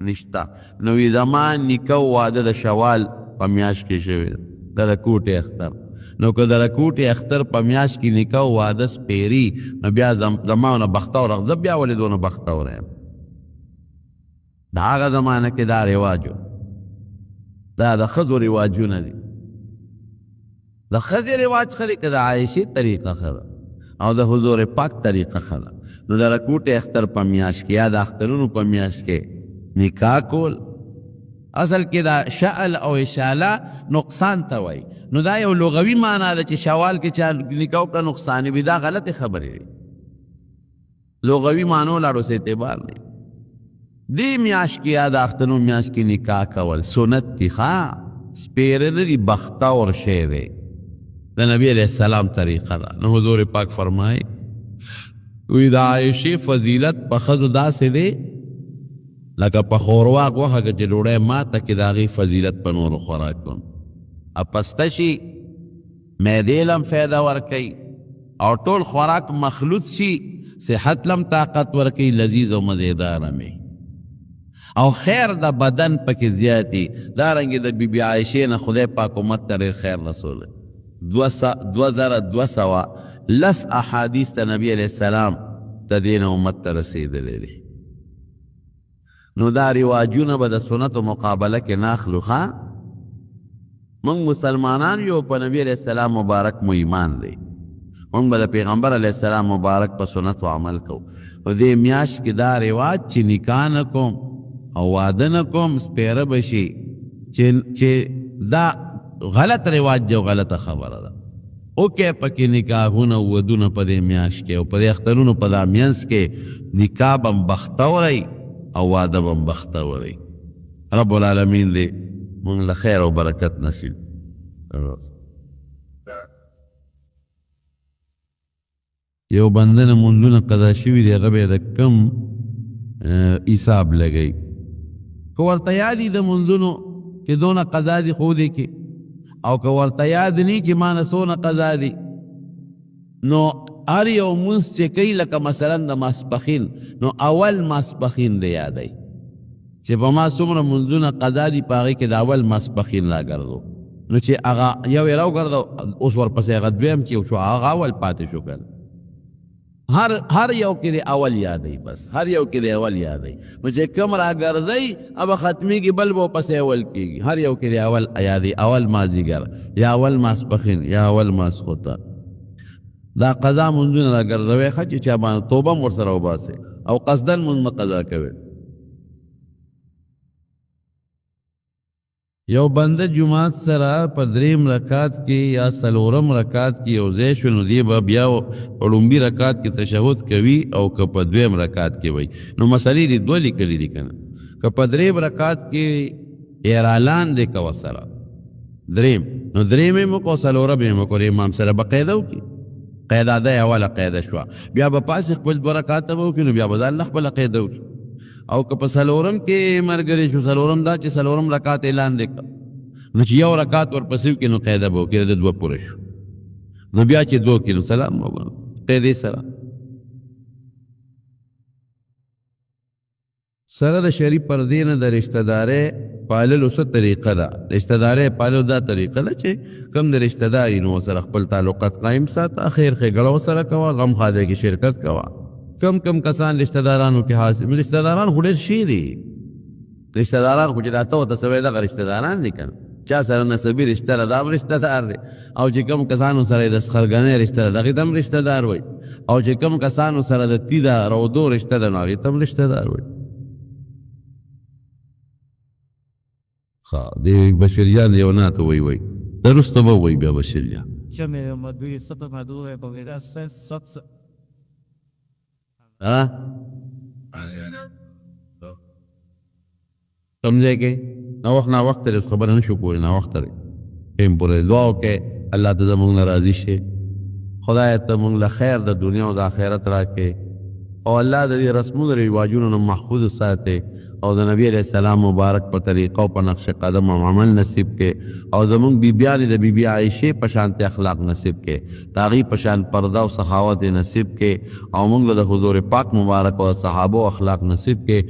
A: نشته. نو وی زما نیکه او واده د شوال په میاشت کې شوی ده، د رکوټې اختر. نو که د رکوټې اختر په میاشت کې نیکه او واده سپېري، نو بیا زما نه بختوره، زه بیا ولې دونه بختوره یم؟ د هغه زمانه کې دا رواج و، دا د ښځو رواجونه دي. د ښځې رواج ښه دی که د عایشې طریقه ښه ده او د حضور پاک طریقه ښه ده؟ نو د رکوټې اختر په میاشت کې یا د اخترونو په میاشت کې نکاح کول، اصل کې دا شعل او اشاله نقصان ته وایي. نو دا یو لغوي معنا ده چې شوال کې چا نکاح وکړه نقصان وي، دا غلطې خبرې دي. لغوي معنو لاړو څه اعتبار دی. دې میاشت کې یا د اخترونو میاشت کې نکاح کول سنت دي، ښه سپېره نه دي، بختور شی دی، د نبی علیه السلام طریقه ده. نو حضور پاک فرمایي وی د عایشې فضیلت په ښځو داسې دی لکه په ښوروا غوښه کې چې ډوډۍ ماته کې د هغې فضیلت په نورو خوراکونو اپسته شي، معدې له هم فایده ورکوي او ټول خوراک مخلوط شي، صحت له هم طاقت ورکوي، لذیذ او مزیدار هم وي او خیر د بدن پکې زیات وي. دارنګې د بي بي عایشې نه خدای پاک امت ته ډېر خیر رسولی. 2210 احادیث د نبی علیه السلام د دې نه امت ته رسېدلی دی. نو دا رواجونه به د سنتو مقابله کې نه اخلو. ښه موږ مسلمانان یو، په نبی علیه السلام مبارک مو ایمان دی، موږ به د پیغمبر علیه السلام مبارک په سنتو عمل کوو. په دې میاشت کې دا رواج چې نکاح نه کوم او واده نه کوم سپېره به شي، چې دا غلط رواج دی او غلطه خبره ده. وکړئ پکې نکاحونه او ودونه په دې میاشت کې او په دې اخترونو په دا مینځ کې، نکاح به هم بختوری او واده به هم بختوری. رب العالمین دې موږ له خیر او برکت نصیب. یو بنده نه مونځونه قضا شوي دي، هغه به یې د کم حساب لګوي. که ورته یاد وي د مونځونو چې دونه قضا دي خو دې کې، او که ورته یاد نه چې ما نه څونه قضا دي، نو هر یو مونځ چې کوي لکه مثلا د ماسپښین، نو اول ماسپښین دی یادوي چې په ما څومره مونځونه قضا دي، په هغې کې د اول ماسپښین راګرځو. نو چې هغه یو یې راوګرځو، اوس ورپسې هغه دویم چې شو هغه اول پاتې شو. که هر یو کې دی اول یادوي، بس هر یو کې دی اول یادوي. نو چې کوم راګرځي هغه ختمېږي، بل به ورپسې اول کېږي. هر یو کې دی اول یادوي، اول مازدیګر یا اول ماسپښین یا اول ماسخوته. دا قضا مونځونه راګرځوي، ښه چې چا باندې توبه هم ورسره وباسي او قصداً مونځ مه قضا کوي. یو بنده جماعت سره په دریم رکعت کې یا څلورم رکعت کې یو ځای شو، نو دی به بیا په لومبي رکعت کې تشهد کوي او که په دویم رکعت کې وي. نو مسلې دې دوه لیکلې دي که نه، که په دریم رکعت کې یې رالاندې که ورسره دریم، نو دریم یې وکړو، څلورم یې وکړو، امام سره به قاعده وکړي. قاعده ده اوله قاعده شوه، بیا به پاسې خپل دوه رکعته به وکړي، نو بیا به ځان له خپله قاعده وکړي. او که په څلورم کې ملګری شو، څلورم دا چې څلورم رکعت یې لاندې کړ، نو چې یو رکعت ورپسې وکړي نو قاعده به وکړي، د دوه پوره شو، نو بیا چې دوه کړي نو سلام وګورم قاعدې سره. سره د شرعي پردې نه د رشته دارۍ پاللو څه طریقه ده؟ رشته دارۍ پاللو دا طریقه ده چې کوم د رشته دار یې نو ورسره خپل تعلقات قایم ساته، خیر ښېګړه ورسره کوه، غم ښادۍ کې شرکت کوه. کم کم کسان رشته دارانو کې حاصل، رشته داران خو ډېر شي دي، رشته داران خو چې دا ته ورته څه وایې دغه رشته داران دي که نه، چا سره نسبي رشته ده دا هم رشته دار دی، او چې کوم کسانو سره یې د سخرګنۍ رشته ده دغې ته هم رشته دار وایي، او چې کوم کسانو سره د تی د رودو رشته ده نو هغې ته هم رشته دار وایي. ښه دی بشیریان یو نعت وایي، وایي د وروسته به وایي بیا بشیریان. ها کوم ځای کې نا وخت نا وخت لري خبره نشو کولی، نا وخت لري ټیم پورې دعا وکړئ الله ته زموږ نه راضي شي، خدای ته موږ له خیر د دنیا او د آخرت راکړي، او الله د دې رسمونو رواجونو نه محفوظ وساتي، او د نبی علیه السلام مبارک په طریقه او په نقش قدم او عمل نصیب کړي، او زموږ بیبیانې د بیبي عایشې په شانتې اخلاق نصیب کړي، د هغې په شان پرده او سخاوت یې نصیب کړي، او موږ له د حضور پاک مبارک او د صحابو اخلاق نصیب کړي.